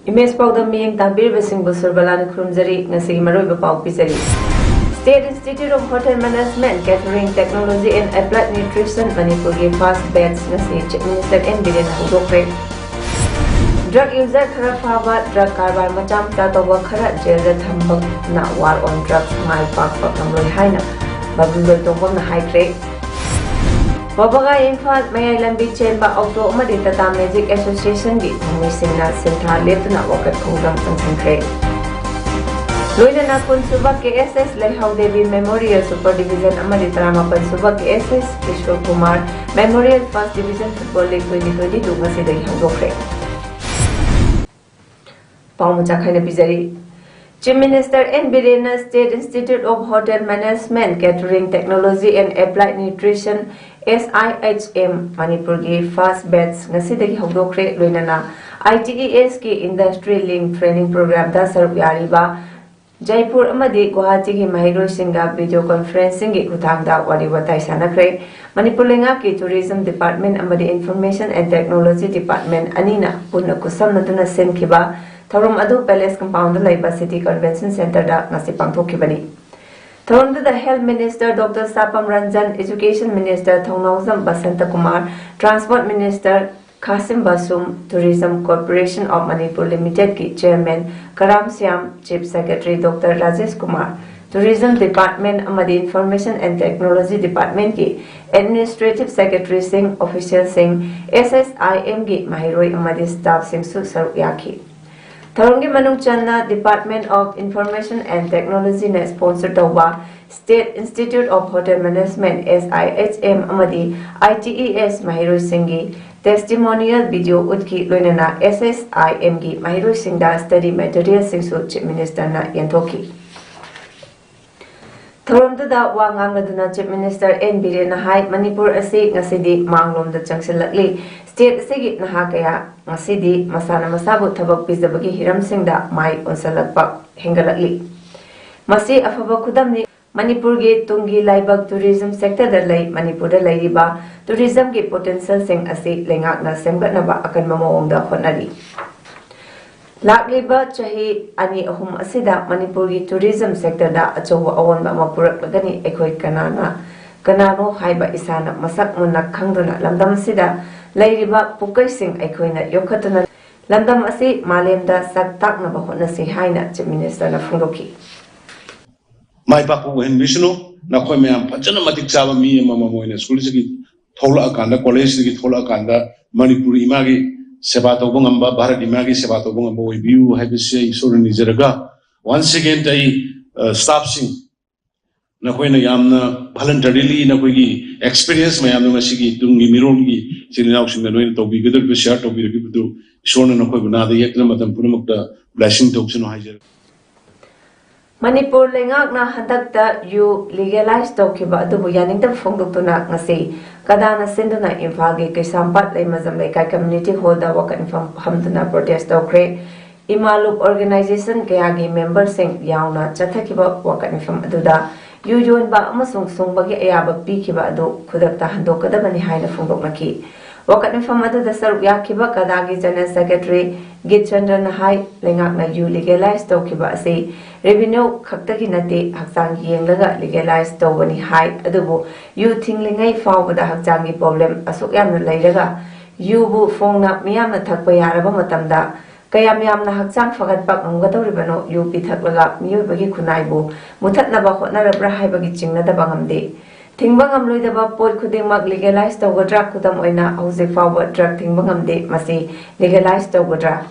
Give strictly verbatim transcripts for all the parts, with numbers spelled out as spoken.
Image ꯄꯥꯎꯗꯝ ꯃꯤꯠꯌꯦꯡ ꯇꯥꯕꯤꯔꯤꯕꯁꯤꯡꯕꯨ ꯁꯨꯔꯕꯂꯥꯅ ꯈꯨꯔꯨꯝꯖꯔꯤ꯫ ꯉꯁꯤꯒꯤ ꯃꯔꯨꯑꯣꯏꯕ ꯄꯥꯎ ꯄꯤꯖꯔꯤ꯫ State Institute of Hotel Management, Catering Technology and Applied Nutrition ꯃꯅꯤꯄꯨꯔꯒꯤ first batch ꯉꯁꯤ Chief Minister ꯑꯦꯟ ꯕꯤꯔꯦꯟꯅ ꯍꯧꯗꯣꯛꯈ꯭ꯔꯦ꯫ Drug user ꯈꯔ ꯐꯥꯕ, drug ꯀꯔꯕꯥꯔ ꯃꯆꯥ ꯃꯆꯥ ꯇꯧꯕ ꯈꯔ ꯖꯦꯜꯗ ꯊꯝꯕꯅ war on drugs ꯃꯥꯏ ꯄꯥꯛꯄ ꯉꯝꯂꯣꯏ ꯍꯥꯏꯅ ꯕꯥꯕꯨꯟ ꯂꯣꯏꯇꯣꯡꯕꯝꯅ ꯍꯥꯏꯈ꯭ꯔꯦ꯫ ꯋꯥꯕꯒꯥꯏ ꯏꯝꯐꯥꯜ ꯃꯌꯥꯏ ꯂꯝꯕꯤ ꯆꯦꯟꯕ ꯑꯣꯛꯇꯣ ꯑꯃꯗꯤ ꯇꯥꯇꯥ ꯃꯦꯖꯤꯛ ꯑꯦꯁꯣꯁꯤꯌꯦꯁꯟꯒꯤ ꯊꯧꯃꯤꯁꯤꯡꯅ ꯁꯤꯟꯊꯥ ꯂꯦꯞꯇꯨꯅ ꯋꯥꯀꯠ ꯈꯣꯡꯖꯪ ꯆꯪꯁꯤꯟꯈ꯭ꯔꯦ꯫ ꯂꯣꯏꯅꯅ ꯀꯨꯟ ꯁꯨꯕ ꯀꯦ ꯑꯦꯁ ꯑꯦꯁ ꯂꯩꯍꯥꯎ ꯗꯦꯕꯤ ꯃꯦꯃꯣꯔꯤꯌꯦꯜ ꯁꯨꯄꯔ ꯗꯤꯕꯤꯖꯟ ꯑꯃꯗꯤ ꯇꯔꯥꯃꯥꯄꯟ ꯁꯨꯕ K S S Kishore Kumar memorial first division football league twenty twenty two ꯉꯁꯤꯗꯒꯤ ꯍꯧꯗꯣꯛꯈ꯭ꯔꯦ꯫ ꯄꯥꯎ ꯃꯆꯥ ꯈꯥꯏꯅ ꯄꯤꯖꯔꯤ꯫ Chief Minister ꯑꯦꯟ ꯕꯤꯔꯦꯟꯅ State Institute of Hotel Management, Catering Technology and Applied Nutrition, S I H M, ꯃꯅꯤꯄꯨꯔꯒꯤ first batch ꯉꯁꯤꯗꯒꯤ ꯍꯧꯗꯣꯛꯈ꯭ꯔꯦ꯫ ꯂꯣꯏꯅꯅ I T E S ꯀꯤ Industry Link Training Programꯗ ꯁꯔꯨꯛ ꯌꯥꯔꯤꯕ ꯖꯩꯄꯨꯔ ꯑꯃꯗꯤ ꯒꯨꯋꯥꯍꯥꯇꯤꯒꯤ ꯃꯍꯩꯔꯣꯏꯁꯤꯡꯒ video conferencingꯒꯤ ꯈꯨꯠꯊꯥꯡꯗ ꯋꯥꯔꯤ ꯋꯥꯇꯥꯏ ꯁꯥꯟꯅꯈ꯭ꯔꯦ꯫ ꯃꯅꯤꯄꯨꯔ ꯂꯩꯉꯥꯛꯀꯤ Tourism Department ꯑꯃꯗꯤ Information and Technology Department ꯑꯅꯤꯅ ꯄꯨꯟꯅ ꯈꯨꯠꯁꯝꯅꯗꯨꯅ ꯁꯤꯟꯈꯤꯕ ꯊꯧꯔꯝ ꯑꯗꯨ Palace Compoundꯗ ꯂꯩꯕ City Convention Centreꯗ ꯉꯁꯤ ꯄꯥꯡꯊꯣꯛꯈꯤꯕꯅꯤ꯫ ꯊꯧꯔꯝꯗꯨꯗ Health Minister Doctor ꯁꯥꯄꯝ Ranjan, Education Minister Thounaojam Basanta Kumar, Transport Minister ꯈꯥꯁꯤꯝ ꯕꯥꯁꯨꯝ, Tourism Corporation of Manipur Limitedꯀꯤ Chairman Karam Shyam, Chief Secretary Doctor Rajesh Kumar, Tourism Department ꯑꯃꯗꯤ Information and Technology Departmentꯀꯤ Administrative Secretaryꯁꯤꯡ, officialꯁꯤꯡ, S S I Mꯒꯤ ꯃꯍꯩꯔꯣꯏ ꯑꯃꯗꯤ staffꯁꯤꯡꯁꯨ ꯁꯔꯨꯛ ꯌꯥꯈꯤ꯫ ꯊꯧꯔꯝꯒꯤ ꯃꯅꯨꯡ ꯆꯟꯅ Department of Information and Technologyꯅ sponsor ꯇꯧꯕ State Institute of Hotel Management, S I H M, ꯑꯃꯗꯤ I T E S ꯃꯍꯩꯔꯣꯏꯁꯤꯡꯒꯤ testimonial video ꯎꯠꯈꯤ, ꯂꯣꯏꯅꯅ S S I M ꯒꯤ ꯃꯍꯩꯔꯣꯏꯁꯤꯡꯗ study material ꯁꯤꯡꯁꯨ Chief Minister ꯅ ꯌꯦꯟꯊꯣꯛꯈꯤ꯫ ꯊꯧꯔꯝꯗꯨꯗ ꯋꯥ ꯉꯥꯡꯂꯗꯨꯅ Chief Minister N Biren ꯅ ꯍꯥꯏ, ꯃꯅꯤꯄꯨꯔ ꯑꯁꯤ ꯉꯁꯤꯗꯤ ꯃꯥꯡꯂꯣꯝꯗ ꯆꯪꯁꯤꯜꯂꯛꯂꯤ꯫ State ꯑꯁꯤꯒꯤ ꯅꯍꯥ ꯀꯌꯥ ꯉꯁꯤꯗꯤ ꯃꯁꯥꯅ ꯃꯁꯥꯕꯨ ꯊꯕꯛ ꯄꯤꯖꯕꯒꯤ ꯍꯤꯔꯝꯁꯤꯡꯗ ꯃꯥꯏ ꯑꯣꯟꯁꯤꯜꯂꯛꯄ ꯍꯦꯟꯒꯠꯂꯛꯂꯤ꯫ ꯃꯁꯤ ꯑꯐꯕ ꯈꯨꯗꯝꯅꯤ꯫ ꯃꯅꯤꯄꯨꯔꯒꯤ ꯇꯨꯡꯒꯤ ꯂꯥꯏꯕꯛ tourism sector ꯗ ꯂꯩ꯫ ꯃꯅꯤꯄꯨꯔꯗ ꯂꯩꯔꯤꯕ tourism ꯒꯤ potential ꯁꯤꯡ ꯑꯁꯤ ꯂꯩꯉꯥꯛꯅ ꯁꯦꯝꯒꯠꯅꯕ ꯑꯀꯟꯕ ꯃꯑꯣꯡꯗ ꯍꯣꯠꯅꯔꯤ꯫ ꯂꯥꯛꯂꯤꯕ ꯆꯍꯤ ꯑꯅꯤ ꯑꯍꯨꯝ ꯑꯁꯤꯗ ꯃꯅꯤꯄꯨꯔꯒꯤ tourism sector ꯗ ꯑꯆꯧꯕ ꯑꯑꯣꯟꯕ ꯑꯃ ꯄꯨꯔꯛꯂꯒꯅꯤ꯫ ꯑꯩꯈꯣꯏ ꯀꯅꯥꯅ, ꯀꯅꯥꯅꯣ ꯍꯥꯏꯕ ꯏꯁꯥꯅ ꯃꯁꯛ ꯃꯨꯟꯅ ꯈꯪꯗꯨꯅ ꯂꯝꯗꯝ ꯑꯁꯤꯗ ꯂꯩꯔꯤꯕ ꯄꯨꯀꯩꯁꯤꯡ ꯑꯩꯈꯣꯏꯅ ꯌꯣꯛꯈꯠꯇꯨꯅ ꯂꯝꯗꯝ ꯑꯁꯤ ꯃꯥꯂꯦꯝꯗ ꯁꯛ ꯇꯥꯛꯅꯕ ꯍꯣꯠꯅꯁꯤ ꯍꯥꯏꯅ Chief Minister ꯅ ꯐꯣꯡꯗꯣꯛꯈꯤ꯫ ꯃꯥꯏ ꯄꯥꯛꯄ ꯑꯣꯏꯍꯟꯕꯤꯁꯅꯨ꯫ ꯅꯈꯣꯏ ꯃꯌꯥꯝ ꯐꯖꯅ ꯃꯇꯤꯛ ꯆꯥꯕ ꯃꯤ ꯑꯃꯃꯝ ꯑꯣꯏꯅ ꯁ꯭ꯀꯨꯜꯁꯤꯒꯤ ꯊꯣꯛꯂꯛꯑꯀꯥꯟꯗ, ꯀꯣꯂꯦꯖꯇꯒꯤ ꯊꯣꯛꯂꯛꯑꯀꯥꯟꯗ ꯃꯅꯤꯄꯨꯔ ꯏꯃꯥꯒꯤ ꯁꯦꯕꯥ ꯇꯧꯕ ꯉꯝꯕ, ꯚꯥꯔꯠ ꯏꯃꯥꯒꯤ ꯁꯦꯕꯥ ꯇꯧꯕ ꯉꯝꯕ ꯑꯣꯏꯕꯤꯌꯨ ꯍꯥꯏꯕꯁꯤ ꯑꯩ ꯏꯁꯣꯔꯅ ꯅꯤꯖꯔꯒ, once again ꯑꯩ, ꯑ, staff ꯁꯤꯡ, ꯅꯈꯣꯏꯅ ꯌꯥꯝꯅ voluntarily ꯅꯈꯣꯏꯒꯤ experience ꯃꯌꯥꯝꯗꯣ ꯉꯁꯤꯒꯤ ꯇꯨꯡꯒꯤ ꯃꯤꯔꯣꯜꯒꯤ ꯏꯆꯤꯜ ꯏꯅꯥꯎꯁꯤꯡꯗ ꯅꯣꯏꯅ ꯇꯧꯕꯤꯒꯗꯧꯔꯤꯕ, share ꯇꯧꯕꯤꯔꯛꯈꯤꯕꯗꯨ ꯏꯁꯣꯔꯅ ꯅꯈꯣꯏꯕꯨ ꯅꯥꯗ ꯌꯦꯛꯇꯅ ꯃꯇꯝ ꯄꯨꯝꯅꯃꯛꯇ blessing ꯇꯧꯁꯅꯨ ꯍꯥꯏꯖꯔꯤ꯫ ꯃꯅꯤꯄꯨꯔ ꯂꯩꯉꯥꯛꯅ ꯍꯟꯗꯛꯇ ꯌꯨ legalize ꯇꯧꯈꯤꯕ ꯑꯗꯨꯕꯨ ꯌꯥꯅꯤꯡꯗꯕ ꯐꯣꯡꯗꯣꯛꯇꯨꯅ ꯉꯁꯤ ꯀꯗꯥꯅ ꯁꯤꯟꯗꯨꯅ ꯏꯝꯐꯥꯜꯒꯤ ꯀꯩꯁꯥꯝꯄꯥꯠ ꯂꯩꯃꯖꯝ ꯂꯩꯀꯥꯏ community hall ꯗ ꯋꯥꯀꯠ ꯃꯤꯐꯝ ꯐꯝꯗꯨꯅ protest ꯇꯧꯈ꯭ꯔꯦ꯫ ꯏꯃꯥꯂꯨꯞ organization ꯀꯌꯥꯒꯤ member ꯁꯤꯡ ꯌꯥꯎꯅ ꯆꯠꯊꯈꯤꯕ ꯋꯥꯀꯠ ꯃꯤꯐꯝ ꯑꯗꯨꯗ ꯌꯨ ꯌꯣꯟꯕ ꯑꯃꯁꯨꯡ ꯁꯨꯡꯕꯒꯤ ꯑꯌꯥꯕ ꯄꯤꯈꯤꯕ ꯑꯗꯨ ꯈꯨꯗꯛꯇ ꯍꯟꯗꯣꯛꯀꯗꯕꯅꯤ ꯍꯥꯏꯅ ꯐꯣꯡꯗꯣꯛꯅꯈꯤ꯫ ꯋꯥꯀꯠ ꯃꯤꯐꯝ ꯑꯗꯨꯗ ꯁꯔꯨꯛ ꯌꯥꯈꯤꯕ ꯀꯗꯥꯒꯤ General Secretary ꯒꯤꯠ ꯆꯟꯗ꯭ꯔꯅ ꯍꯥꯏ, ꯂꯩꯉꯥꯛꯅ ꯌꯨ legalize ꯇꯧꯈꯤꯕ ꯑꯁꯤ revenue ꯈꯛꯇꯒꯤ ꯅꯠꯇꯦ, ꯍꯛꯆꯥꯡ ꯌꯦꯡꯂꯒ legalize ꯇꯧꯕꯅꯤ ꯍꯥꯏ꯫ ꯑꯗꯨꯕꯨ ꯌꯨ ꯊꯤꯡꯂꯤꯉꯩ ꯐꯥꯎꯕꯗ ꯍꯛꯆꯥꯡꯒꯤ problem ꯑꯁꯨꯛ ꯌꯥꯝꯅ ꯂꯩꯔꯒ ꯌꯨꯕꯨ ꯐꯣꯡꯅ ꯃꯤꯌꯥꯝꯅ ꯊꯛꯄ ꯌꯥꯔꯕ ꯃꯇꯝꯗ ꯀꯌꯥꯝ ꯌꯥꯝꯅ ꯍꯛꯆꯥꯡ ꯐꯒꯠꯄ ꯉꯝꯒꯗꯧꯔꯤꯕꯅꯣ? ꯌꯨ ꯄꯤꯊꯛꯂꯒ ꯃꯤꯑꯣꯏꯕꯒꯤ ꯈꯨꯟꯅꯥꯏꯕꯨ ꯃꯨꯊꯠꯅꯕ ꯍꯣꯠꯅꯔꯕ꯭ꯔꯥ ꯍꯥꯏꯕꯒꯤ ꯆꯤꯡꯅꯗꯕ ꯉꯝꯗꯦ꯫ ꯊꯤꯡꯕ ꯉꯝꯂꯣꯏꯗꯕ ꯄꯣꯠ ꯈꯨꯗꯤꯡꯃꯛ legalize ꯇꯧꯒꯗ꯭ꯔꯥ? ꯈꯨꯗꯝ ꯑꯣꯏꯅ, ꯍꯧꯖꯤꯛ ꯐꯥꯎꯕ drug ꯊꯤꯡꯕ ꯉꯝꯗꯦ, ꯃꯁꯤ legalize ꯇꯧꯒꯗ꯭ꯔꯥ?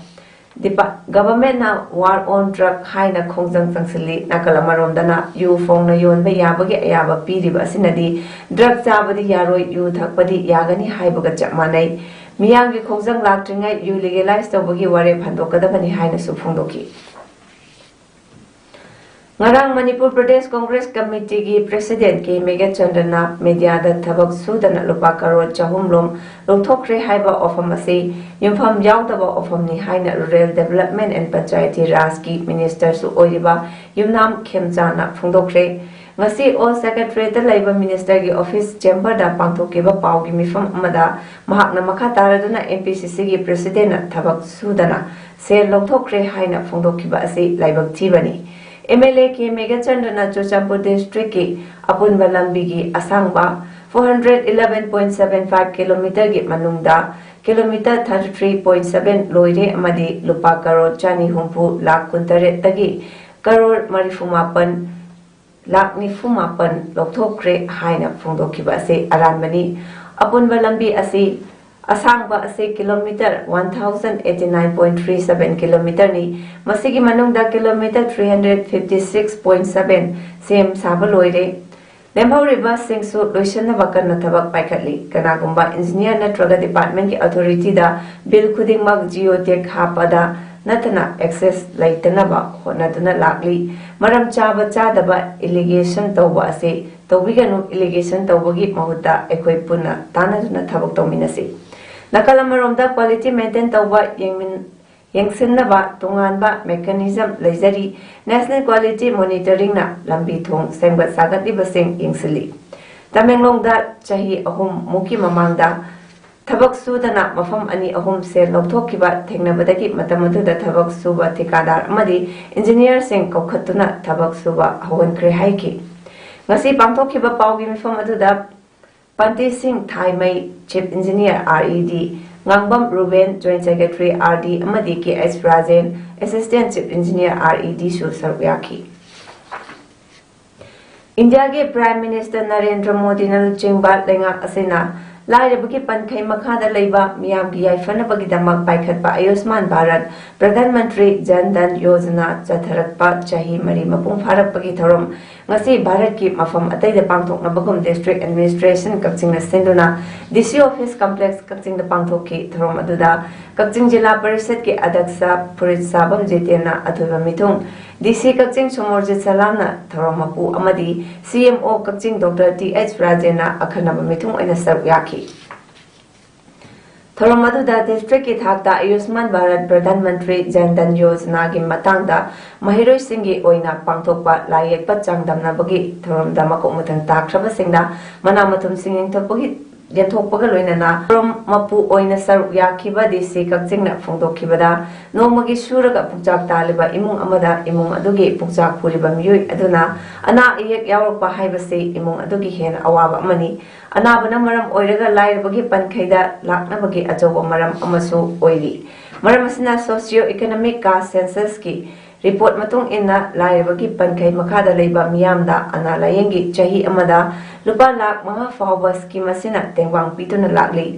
ꯗꯤꯄꯥ-, government ꯅ war on drug ꯍꯥꯏꯅ ꯈꯣꯡꯖꯪ ꯆꯪꯁꯤꯜꯂꯤ꯫ ꯅꯥꯀꯜ ꯑꯃꯔꯣꯝꯗꯅ ꯌꯨ ꯐꯣꯡꯅ ꯌꯣꯟꯕ ꯌꯥꯕꯒꯤ ꯑꯌꯥꯕ ꯄꯤꯔꯤꯕ ꯑꯁꯤꯅꯗꯤ drug ꯆꯥꯕꯗꯤ ꯌꯥꯔꯣꯏ, ꯌꯨ ꯊꯛꯄꯗꯤ ꯌꯥꯒꯅꯤ ꯍꯥꯏꯕꯒ ꯆꯞ ꯃꯥꯟꯅꯩ꯫ ꯃꯤꯌꯥꯝꯒꯤ ꯈꯣꯡꯖꯪ ꯂꯥꯛꯇ꯭ꯔꯤꯉꯩ ꯌꯨ ꯂꯤꯒꯦꯂꯥꯏꯖ ꯇꯧꯕꯒꯤ ꯋꯥꯔꯦꯞ ꯍꯟꯗꯣꯛꯀꯗꯕꯅꯤ ꯍꯥꯏꯅꯁꯨ ꯐꯣꯡꯗꯣꯛꯈꯤ꯫ ꯉꯔꯥꯡ ꯃꯅꯤꯄꯨꯔ ꯄ꯭ꯔꯗꯦꯁ ꯀꯣꯡꯒ꯭ꯔꯦꯁ ꯀꯃꯤꯇꯤꯒꯤ ꯄ꯭ꯔꯦꯁꯤꯗꯦꯟꯠ ꯀꯦ ꯃꯦꯘꯆꯟꯗ꯭ꯔꯅ ꯃꯦꯗꯤꯌꯥꯗ ꯊꯕꯛ ꯁꯨꯗꯅ ꯂꯨꯄꯥ ꯀꯔꯣꯔ ꯆꯍꯨꯝ ꯂꯣꯝ ꯂꯧꯊꯣꯛꯈ꯭ꯔꯦ ꯍꯥꯏꯕ ꯋꯥꯐꯝ ꯑꯁꯤ ꯌꯨꯝꯐꯝ ꯌꯥꯎꯗꯕ ꯋꯥꯐꯝꯅꯤ ꯍꯥꯏꯅ ꯔꯨꯔꯦꯜ ꯗꯦꯕꯂꯞꯃꯦꯟꯠ ꯑꯦꯟ ꯄꯟꯆꯥꯌꯇꯤ ꯔꯥꯖꯀꯤ ꯃꯤꯅꯤꯁꯇꯔꯁꯨ ꯑꯣꯏꯔꯤꯕ ꯌꯨꯝꯅꯥꯝ ꯈꯦꯝꯆꯥꯅ ꯐꯣꯡꯗꯣꯛꯈ꯭ꯔꯦ꯫ ꯉꯁꯤ ꯑꯣꯜ ꯁꯦꯀ꯭ꯔꯦꯇꯔꯤꯌꯦꯠꯇ ꯂꯩꯕ ꯃꯤꯅꯤꯁꯇꯔꯒꯤ ꯑꯣꯐꯤꯁ ꯆꯦꯝꯕꯔꯗ ꯄꯥꯡꯊꯣꯛꯈꯤꯕ ꯄꯥꯎꯒꯤ ꯃꯤꯐꯝ ꯑꯃꯗ ꯃꯍꯥꯛꯅ ꯃꯈꯥ ꯇꯥꯔꯗꯨꯅ ꯑꯦꯝ ꯄꯤ ꯁꯤ ꯁꯤꯒꯤ ꯄ꯭ꯔꯦꯁꯤꯗꯦꯟꯠꯅ ꯊꯕꯛ ꯁꯨꯗꯅ ꯁꯦꯜ ꯂꯧꯊꯣꯛꯈ꯭ꯔꯦ ꯍꯥꯏꯅ ꯐꯣꯡꯗꯣꯛꯈꯤꯕ ꯑꯁꯤ ꯂꯥꯏꯕꯛ ꯊꯤꯕꯅꯤ꯫ ꯑꯦꯝ ꯑꯦꯜ ꯑꯦ ꯀꯦ ꯃꯦꯘꯆꯟꯗ꯭ꯔꯅ ꯆꯨꯔꯆꯥꯟꯄꯨꯔ ꯗꯤꯁꯇ꯭ꯔꯤꯛꯀꯤ ꯑꯄꯨꯟꯕ ꯂꯝꯕꯤꯒꯤ ꯑꯁꯥꯡꯕ four hundred eleven point seven five kilometerꯒꯤ ꯃꯅꯨꯡꯗ kilometre thirty three point seven ꯂꯣꯏꯔꯦ ꯑꯃꯗꯤ ꯂꯨꯄꯥ ꯀꯔꯣꯔ ꯆꯅꯤ ꯍꯨꯝꯐꯨ ꯂꯥꯈ ꯀꯨꯟꯇꯔꯦꯠꯇꯒꯤ ꯀꯔꯣꯔ ꯃꯔꯤꯐꯨ ꯃꯥꯄꯟ ꯂꯥꯈ ꯅꯤꯐꯨ ꯃꯥꯄꯟ ꯂꯧꯊꯣꯛꯈ꯭ꯔꯦ ꯍꯥꯏꯅ ꯐꯣꯡꯗꯣꯛꯈꯤꯕ ꯑꯁꯤ ꯑꯔꯥꯟꯕꯅꯤ꯫ ꯑꯄꯨꯟꯕ ꯂꯝꯕꯤ ꯑꯁꯤ ꯑꯁꯥꯡꯕ ꯑꯁꯤ kilometre one thousand eighty nine point three seven kilometerꯅꯤ꯫ ꯃꯁꯤꯒꯤ ꯃꯅꯨꯡꯗ kilometre three hundred fifty six point seven ꯁꯦꯝ ꯁꯥꯕ ꯂꯣꯏꯔꯦ꯫ ꯂꯦꯝꯍꯧꯔꯤꯕꯁꯤꯡꯁꯨ ꯂꯣꯏꯁꯤꯟꯅꯕ ꯀꯟꯅ ꯊꯕꯛ ꯄꯥꯏꯈꯠꯂꯤ꯫ ꯀꯅꯥꯒꯨꯝꯕ ꯏꯟꯖꯤꯅꯤꯌꯔ ꯅꯠꯇ꯭ꯔꯒ ꯗꯤꯄꯥꯔꯠꯃꯦꯟꯠꯀꯤ ꯑꯣꯊꯣꯔꯤꯇꯤꯗ ꯕꯤꯜ ꯈꯨꯗꯤꯡꯃꯛ ꯖꯤꯑꯣ ꯇꯦꯒ ꯍꯥꯞꯄꯗ ꯅꯠꯇꯅ ꯑꯦꯛꯁꯦꯁ ꯂꯩꯇꯅꯕ ꯍꯣꯠꯅꯗꯨꯅ ꯂꯥꯛꯂꯤ꯫ ꯃꯔꯝ ꯆꯥꯕ ꯆꯥꯗꯕ ꯑꯦꯂꯤꯒꯦꯁꯟ ꯇꯧꯕ ꯑꯁꯤ ꯇꯧꯕꯤꯒꯅꯨ꯫ ꯑꯦꯂꯤꯒꯦꯁꯟ ꯇꯧꯕꯒꯤ ꯃꯍꯨꯠꯇ ꯑꯩꯈꯣꯏ ꯄꯨꯟꯅ ꯇꯥꯟꯅꯗꯨꯅ ꯊꯕꯛ ꯇꯧꯃꯤꯟꯅꯁꯤ꯫ ꯅꯥꯀꯜ ꯑꯃꯔꯣꯝꯗ ꯀ꯭ꯋꯥꯂꯤꯇꯤ ꯃꯦꯟꯇꯦꯟ ꯇꯧꯕ ꯌꯦꯡꯃꯤꯟ-, ꯌꯦꯡꯁꯤꯟꯅꯕ ꯇꯣꯉꯥꯟꯕ ꯃꯦꯀꯥꯅꯤꯖꯝ ꯂꯩꯖꯔꯤ꯫ ꯅꯦꯁꯅꯦꯜ ꯀ꯭ꯋꯥꯂꯤꯇꯤ ꯃꯣꯅꯤꯇꯔꯤꯡꯅ ꯂꯝꯕꯤ ꯊꯣꯡ ꯁꯦꯝꯒꯠ ꯁꯥꯒꯠꯂꯤꯕꯁꯤꯡ ꯌꯦꯡꯁꯤꯜꯂꯤ꯫ ꯇꯃꯦꯡꯂꯣꯡꯗ ꯆꯍꯤ ꯑꯍꯨꯝ ꯃꯨꯛꯀꯤ ꯃꯃꯥꯡꯗ ꯊꯕꯛ ꯁꯨꯗꯅ ꯃꯐꯝ ꯑꯅꯤ ꯑꯍꯨꯝ ꯁꯦꯜ ꯂꯧꯊꯣꯛꯈꯤꯕ ꯊꯦꯡꯅꯕꯗꯒꯤ ꯃꯇꯝ ꯑꯗꯨꯗ ꯊꯕꯛ ꯁꯨꯕ ꯊꯤꯀꯥꯗꯥꯔ ꯑꯃꯗꯤ ꯏꯟꯖꯤꯅꯤꯌꯔꯁꯤꯡ ꯀꯧꯈꯠꯇꯨꯅ ꯊꯕꯛ ꯁꯨꯕ ꯍꯧꯍꯟꯈ꯭ꯔꯦ ꯍꯥꯏꯈꯤ꯫ ꯉꯁꯤ ꯄꯥꯡꯊꯣꯛꯈꯤꯕ ꯄꯥꯎꯒꯤ ꯃꯤꯐꯝ ꯑꯗꯨꯗ ꯄꯟꯇꯤ ꯁꯤꯡ ꯊꯥꯏꯃꯩ, chief engineer, R E D, Ngangbam Ruben, joint secretary, R D, ꯑꯃꯗꯤ K H Rajen, assistant chief engineer, R E ꯗꯤꯁꯨ ꯁꯔꯨꯛ ꯌꯥꯈꯤ꯫ ꯏꯟꯗꯤꯌꯥꯒꯤ ꯄ꯭ꯔꯥꯏꯝ ꯃꯤꯅꯤꯁꯇꯔ ꯅꯔꯦꯟꯗ꯭ꯔ ꯃꯣꯗꯤꯅ ꯂꯨꯆꯤꯡꯕ ꯂꯩꯉꯥꯛ ꯑꯁꯤꯅ ꯂꯥꯏꯔꯕꯒꯤ ꯄꯟꯈꯩ ꯃꯈꯥꯗ ꯂꯩꯕ ꯃꯤꯌꯥꯝꯒꯤ ꯌꯥꯏꯐꯅꯕꯒꯤꯗꯃꯛ ꯄꯥꯏꯈꯠꯄ ꯑꯌꯨꯁꯃꯥꯟ ꯚꯥꯔꯠ ꯄ꯭ꯔꯙꯥꯟ ꯃꯟꯇ꯭ꯔꯤ ꯖꯟ ꯙꯟ ꯌꯣꯖꯅꯥ ꯆꯠꯊꯔꯛꯄ ꯆꯍꯤ ꯃꯔꯤ ꯃꯄꯨꯡ ꯐꯥꯔꯛꯄꯒꯤ ꯊꯧꯔꯝ ꯉꯁꯤ ꯚꯥꯔꯠꯀꯤ ꯃꯐꯝ ꯑꯇꯩꯗ ꯄꯥꯡꯊꯣꯛꯅꯕꯒꯨꯝ District Administration ꯀꯛꯆꯤꯡꯅ ꯁꯤꯟꯗꯨꯅ D C Office Complex ꯀꯛꯆꯤꯡꯗ ꯄꯥꯡꯊꯣꯛꯈꯤ꯫ ꯊꯧꯔꯝ ꯑꯗꯨꯗ ꯀꯛꯆꯤꯡ ꯖꯤꯂꯥ ꯄꯔꯤꯁꯠꯀꯤ ꯑꯗ꯭ꯌꯛꯁ ꯐꯨꯔꯤꯠ ꯁꯥꯕꯝ ꯖꯤꯇꯦꯟꯅ ꯑꯊꯣꯏꯕ ꯃꯤꯊꯨꯡ, D C ꯀꯛꯆꯤꯡ ꯁꯣꯃꯣꯔꯖꯤꯠ ꯁꯂꯥꯝꯅ ꯊꯧꯔꯝ ꯃꯄꯨ ꯑꯃꯗꯤ C M O ꯀꯛꯆꯤꯡ Doctor T H ꯔꯥꯖꯦꯟꯅ ꯑꯈꯟꯅꯕ ꯃꯤꯊꯨꯡ ꯑꯣꯏꯅ ꯁꯔꯨꯛ ꯌꯥꯈꯤ꯫ ꯊꯧꯔꯝ ꯑꯗꯨꯗ district ꯀꯤ ꯊꯥꯛꯇ ꯑꯌꯨꯁꯃꯥꯟ ꯚꯥꯔꯠ ꯄ꯭ꯔꯙꯥꯟ ꯃꯟꯇ꯭ꯔꯤ ꯖꯟ ꯙꯟ ꯌꯣꯖꯅꯥꯒꯤ ꯃꯇꯥꯡꯗ ꯃꯍꯩꯔꯣꯏꯁꯤꯡꯒꯤ ꯑꯣꯏꯅ ꯄꯥꯡꯊꯣꯛꯄ ꯂꯥꯏ ꯌꯦꯛꯄ ꯆꯥꯡꯗꯝꯅꯕꯒꯤ ꯊꯧꯔꯝꯗ ꯃꯀꯣꯛ ꯃꯊꯪ ꯇꯥꯈ꯭ꯔꯕꯁꯤꯡꯅ ꯃꯅꯥ ꯃꯊꯨꯝꯁꯤꯡ ꯌꯦꯟꯊꯣꯛꯄꯒꯤ, ꯌꯦꯟꯊꯣꯛꯄꯒ ꯂꯣꯏꯅꯅ ꯊꯧꯔꯝ ꯃꯄꯨ ꯑꯣꯏꯅ ꯁꯔꯨꯛ ꯌꯥꯈꯤꯕ D C ꯀꯛꯆꯤꯡꯅ ꯐꯣꯡꯗꯣꯛꯈꯤꯕꯗ, ꯅꯣꯡꯃꯒꯤ ꯁꯨꯔꯒ ꯄꯨꯛꯆꯥꯛ ꯇꯥꯜꯂꯤꯕ ꯏꯃꯨꯡ ꯑꯃꯗ ꯏꯃꯨꯡ ꯑꯗꯨꯒꯤ ꯄꯨꯛꯆꯥꯛ ꯄꯨꯔꯤꯕ ꯃꯤꯑꯣꯏ ꯑꯗꯨꯅ ꯑꯅꯥ ꯑꯌꯦꯛ ꯌꯥꯎꯔꯛꯄ ꯍꯥꯏꯕꯁꯤ ꯏꯃꯨꯡ ꯑꯗꯨꯒꯤ ꯍꯦꯟꯅ ꯑꯋꯥꯕ ꯑꯃꯅꯤ꯫ ꯑꯅꯥꯕꯅ ꯃꯔꯝ ꯑꯣꯏꯔꯒ ꯂꯥꯏꯔꯕꯒꯤ ꯄꯟꯈꯩꯗ ꯂꯥꯛꯅꯕꯒꯤ ꯑꯆꯧꯕ ꯃꯔꯝ ꯑꯃꯁꯨ ꯑꯣꯏꯔꯤ꯫ ꯃꯔꯝ ꯑꯁꯤꯅ socio economic caste census ꯀꯤ report ꯃꯇꯨꯡ ꯏꯟꯅ ꯂꯥꯏꯔꯕꯒꯤ ꯄꯟꯈꯩ ꯃꯈꯥꯗ ꯂꯩꯕ ꯃꯤꯌꯥꯝꯗ ꯑꯅꯥ ꯂꯥꯌꯦꯡꯒꯤ ꯆꯍꯤ ꯑꯃꯗ ꯂꯨꯄꯥ ꯂꯥꯈ ꯃꯉꯥ ꯐꯥꯎꯕ scheme ꯑꯁꯤꯅ ꯇꯦꯡꯕꯥꯡ ꯄꯤꯗꯨꯅ ꯂꯥꯛꯂꯤ꯫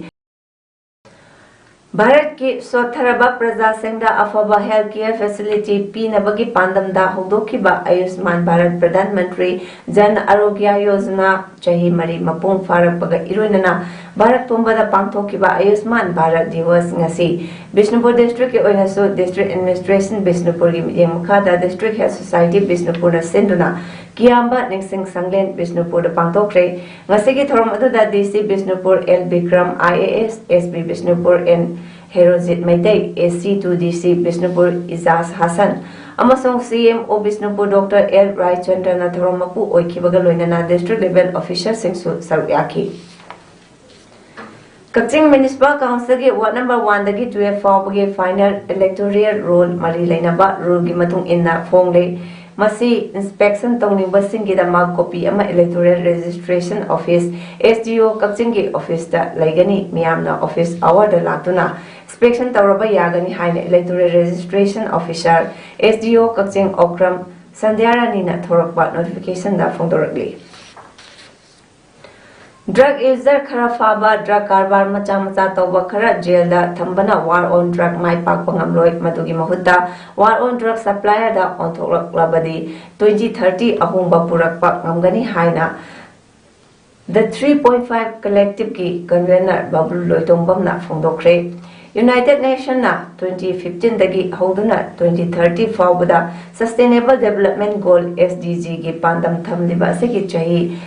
ꯚꯥꯔꯠꯀꯤ ꯁꯣꯠꯊꯔꯕ ꯄ꯭ꯔꯖꯥꯁꯤꯡꯗ ꯑꯐꯕ health care facility ꯄꯤꯅꯕꯒꯤ ꯄꯥꯟꯗꯝꯗ ꯍꯧꯗꯣꯛꯈꯤꯕ ꯑꯌꯨꯁꯃꯥꯟ ꯚꯥꯔꯠ ꯄ꯭ꯔꯙꯥꯟ ꯃꯟꯇ꯭ꯔꯤ ꯖꯟ ꯑꯔꯣꯒ꯭ꯌ ꯌꯣꯖꯅꯥ ꯆꯍꯤ ꯃꯔꯤ ꯃꯄꯨꯡ ꯐꯥꯔꯛꯄꯒ ꯏꯔꯣꯏꯅꯅ ꯚꯥꯔꯠ ꯄꯨꯝꯕꯗ ꯄꯥꯡꯊꯣꯛꯈꯤꯕ ꯑꯌꯨꯁꯃꯥꯟ ꯚꯥꯔꯠ ꯗꯤꯋꯁ ꯉꯁꯤ ꯕꯤꯁꯅꯨꯄꯨꯔ district ꯀꯤ ꯑꯣꯏꯅꯁꯨ District Administration ꯕꯤꯁꯅꯨꯄꯨꯔꯒꯤ ꯃꯤꯠꯌꯦꯡ ꯃꯈꯥꯗ District Health Society ꯕꯤꯁꯅꯨꯄꯨꯔꯅ ꯁꯤꯟꯗꯨꯅ ꯀꯤꯌꯥꯝꯕ ꯅꯤꯡꯁꯤꯡ ꯁꯪꯂꯦꯟ ꯕꯤꯁꯅꯨꯄꯨꯔꯗ ꯄꯥꯡꯊꯣꯛꯈ꯭ꯔꯦ꯫ ꯉꯁꯤꯒꯤ ꯊꯧꯔꯝ ꯑꯗꯨꯗ D C Bishnupur L Bikram, I A S, S P Bishnupur N Herojit Meitei, A C to D C Bishnupur ꯏꯖꯥꯖ Hasan ꯑꯃꯁꯨꯡ C M O Bishnupur Doctor L ꯔꯥꯏꯆꯟꯗ꯭ꯔꯅ ꯊꯧꯔꯝ ꯃꯄꯨ ꯑꯣꯏꯈꯤꯕꯒ ꯂꯣꯏꯅꯅ district level officer ꯁꯤꯡꯁꯨ ꯁꯔꯨꯛ ꯌꯥꯈꯤ꯫ ꯀꯛꯆꯤꯡ Municipal Council ꯒꯤ ward number one ꯗꯒꯤ twelve ꯐꯥꯎꯕꯒꯤ final electoral roll ꯃꯔꯤ ꯂꯩꯅꯕ rule ꯒꯤ ꯃꯇꯨꯡ ꯏꯟꯅ ꯐꯣꯡꯂꯦ꯫ ꯃꯁꯤ inspection ꯇꯧꯅꯤꯡꯕꯁꯤꯡꯒꯤꯗꯃꯛ copy ꯑꯃ Electoral Registration Office, S D O ꯀꯛꯆꯤꯡꯒꯤ office ꯇ ꯂꯩꯒꯅꯤ꯫ ꯃꯤꯌꯥꯝꯅ office hour ꯗ ꯂꯥꯛꯇꯨꯅ inspection ꯇꯧꯔꯕ ꯌꯥꯒꯅꯤ ꯍꯥꯏꯅ Electoral Registration Officer, S D O ꯀꯛꯆꯤꯡ ꯑꯣꯀ꯭ꯔꯝ ꯁꯟꯙ꯭ꯌꯥꯔꯥꯅꯤꯅ ꯊꯣꯔꯛꯄ notification ꯗ ꯐꯣꯡꯗꯣꯔꯛꯂꯤ꯫ Drug user ꯈꯔ ꯐꯥꯕ, drug ꯀꯔꯕꯥꯔ ꯃꯆꯥ ꯃꯆꯥ ꯇꯧꯕ ꯈꯔ ꯖꯦꯜꯗ ꯊꯝꯕꯅ war on drug ꯃꯥꯏ ꯄꯥꯛꯄ ꯉꯝꯂꯣꯏ꯫ ꯃꯗꯨꯒꯤ ꯃꯍꯨꯠꯇ war on drug supplierꯗ ꯑꯣꯟꯊꯣꯛꯂꯛꯂꯕꯗꯤ twenty thirty ꯑꯍꯣꯡꯕ ꯄꯨꯔꯛꯄ ꯉꯝꯒꯅꯤ ꯍꯥꯏꯅ The three point five Collectiveꯀꯤ convener ꯕꯥꯕꯨꯜ ꯂꯣꯏꯇꯣꯡꯕꯝꯅ ꯐꯣꯡꯗꯣꯛꯈ꯭ꯔꯦ꯫ United Nationꯅ twenty fifteenꯗꯒꯤ ꯍꯧꯗꯨꯅ twenty thirty ꯐꯥꯎꯕꯗ Sustainable Development Goal, SDGꯒꯤ ꯄꯥꯟꯗꯝ ꯊꯝꯂꯤꯕ ꯑꯁꯤꯒꯤ ꯆꯍꯤ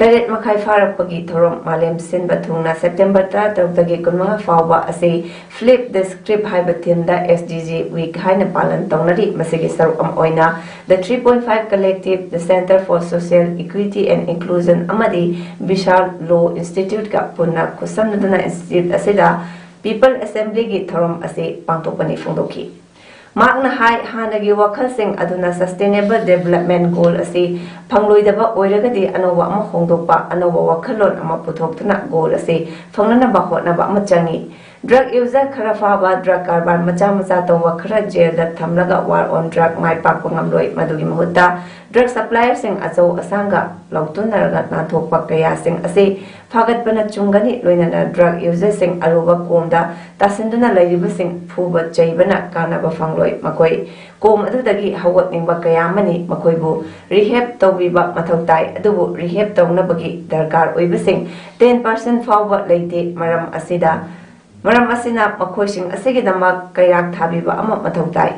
ꯇꯔꯦꯠ ꯃꯈꯥꯏ ꯐꯥꯔꯛꯄꯒꯤ ꯊꯧꯔꯝ ꯃꯥꯂꯦꯝ ꯁꯤꯟꯕ ꯊꯨꯡꯅ September ꯇꯔꯥꯇꯔꯨꯛꯇꯒꯤ ꯀꯨꯟꯃꯉꯥ ꯐꯥꯎꯕ ꯑꯁꯤ Flip the Script ꯍꯥꯏꯕ themeꯗ SDG Week ꯍꯥꯏꯅ ꯄꯥꯂꯟ ꯇꯧꯅꯔꯤ꯫ ꯃꯁꯤꯒꯤ ꯁꯔꯨꯛ ꯑꯃ ꯑꯣꯏꯅ The three point five Collective, The Centre for Social Equity and Inclusion ꯑꯃꯗꯤ Vishal Law Instituteꯀ ꯄꯨꯟꯅ ꯈꯨꯠꯁꯝꯅꯗꯨꯅ institute ꯑꯁꯤꯗ People Assemblyꯒꯤ ꯊꯧꯔꯝ ꯑꯁꯤ ꯄꯥꯡꯊꯣꯛꯄꯅꯤ ꯐꯣꯡꯗꯣꯛꯈꯤ꯫ ꯃꯍꯥꯛꯅ ꯍꯥꯏ, ꯍꯥꯟꯅꯒꯤ ꯋꯥꯈꯜꯁꯤꯡ ꯑꯗꯨꯅ Sustainable Development Goal ꯑꯁꯤ ꯐꯪꯂꯣꯏꯗꯕ ꯑꯣꯏꯔꯒꯗꯤ ꯑꯅꯧꯕ ꯑꯃ ꯍꯣꯡꯗꯣꯛꯄ, ꯑꯅꯧꯕ ꯋꯥꯈꯜꯂꯣꯟ ꯑꯃ ꯄꯨꯊꯣꯛꯇꯨꯅ goal ꯑꯁꯤ ꯐꯪꯅꯅꯕ ꯍꯣꯠꯅꯕ ꯑꯃ ꯆꯪꯏ꯫ Drug user ꯈꯔ ꯐꯥꯕ, drug ꯀꯔꯕꯥꯔ ꯃꯆꯥ ꯃꯆꯥ ꯇꯧꯕ ꯈꯔ ꯖꯦꯜꯗ ꯊꯝꯂꯒ war on drug ꯃꯥꯏ ꯄꯥꯛꯄ ꯉꯝꯂꯣꯏ꯫ ꯃꯗꯨꯒꯤ ꯃꯍꯨꯠꯇ drug supplierꯁꯤꯡ ꯑꯆꯧ ꯑꯁꯥꯡꯒ ꯂꯥꯎꯊꯣꯛꯅꯔꯒ ꯅꯥꯟꯊꯣꯛꯄ ꯀꯌꯥꯁꯤꯡ ꯑꯁꯤ ꯐꯥꯒꯠꯄꯅ ꯆꯨꯝꯒꯅꯤ, ꯂꯣꯏꯅꯅ drug userꯁꯤꯡ ꯑꯔꯨꯕ ꯀꯣꯝꯗ ꯇꯥꯁꯤꯟꯗꯨꯅ ꯂꯩꯔꯤꯕꯁꯤꯡ ꯐꯨꯕ ꯆꯩꯕꯅ ꯀꯥꯟꯅꯕ ꯐꯪꯂꯣꯏ꯫ ꯃꯈꯣꯏ ꯀꯣꯝ ꯑꯗꯨꯗꯒꯤ ꯍꯧꯒꯠꯅꯤꯡꯕ ꯀꯌꯥ ꯑꯃꯅꯤ꯫ ꯃꯈꯣꯏꯕꯨ rehab ꯇꯧꯕꯤꯕ ꯃꯊꯧ ꯇꯥꯏ, ꯑꯗꯨꯕꯨ rehab ꯇꯧꯅꯕꯒꯤ ꯗꯔꯀꯥꯔ ꯑꯣꯏꯕꯁꯤꯡ ten percent ꯐꯥꯎꯕ ꯂꯩꯇꯦ꯫ ꯃꯔꯝ ꯑꯁꯤꯗ, ꯃꯔꯝ ꯑꯁꯤꯅ ꯃꯈꯣꯏꯁꯤꯡ ꯑꯁꯤꯒꯤꯗꯃꯛ ꯀꯩꯔꯥꯛ ꯊꯥꯕꯤꯕ ꯑꯃ ꯃꯊꯧ ꯇꯥꯏ꯫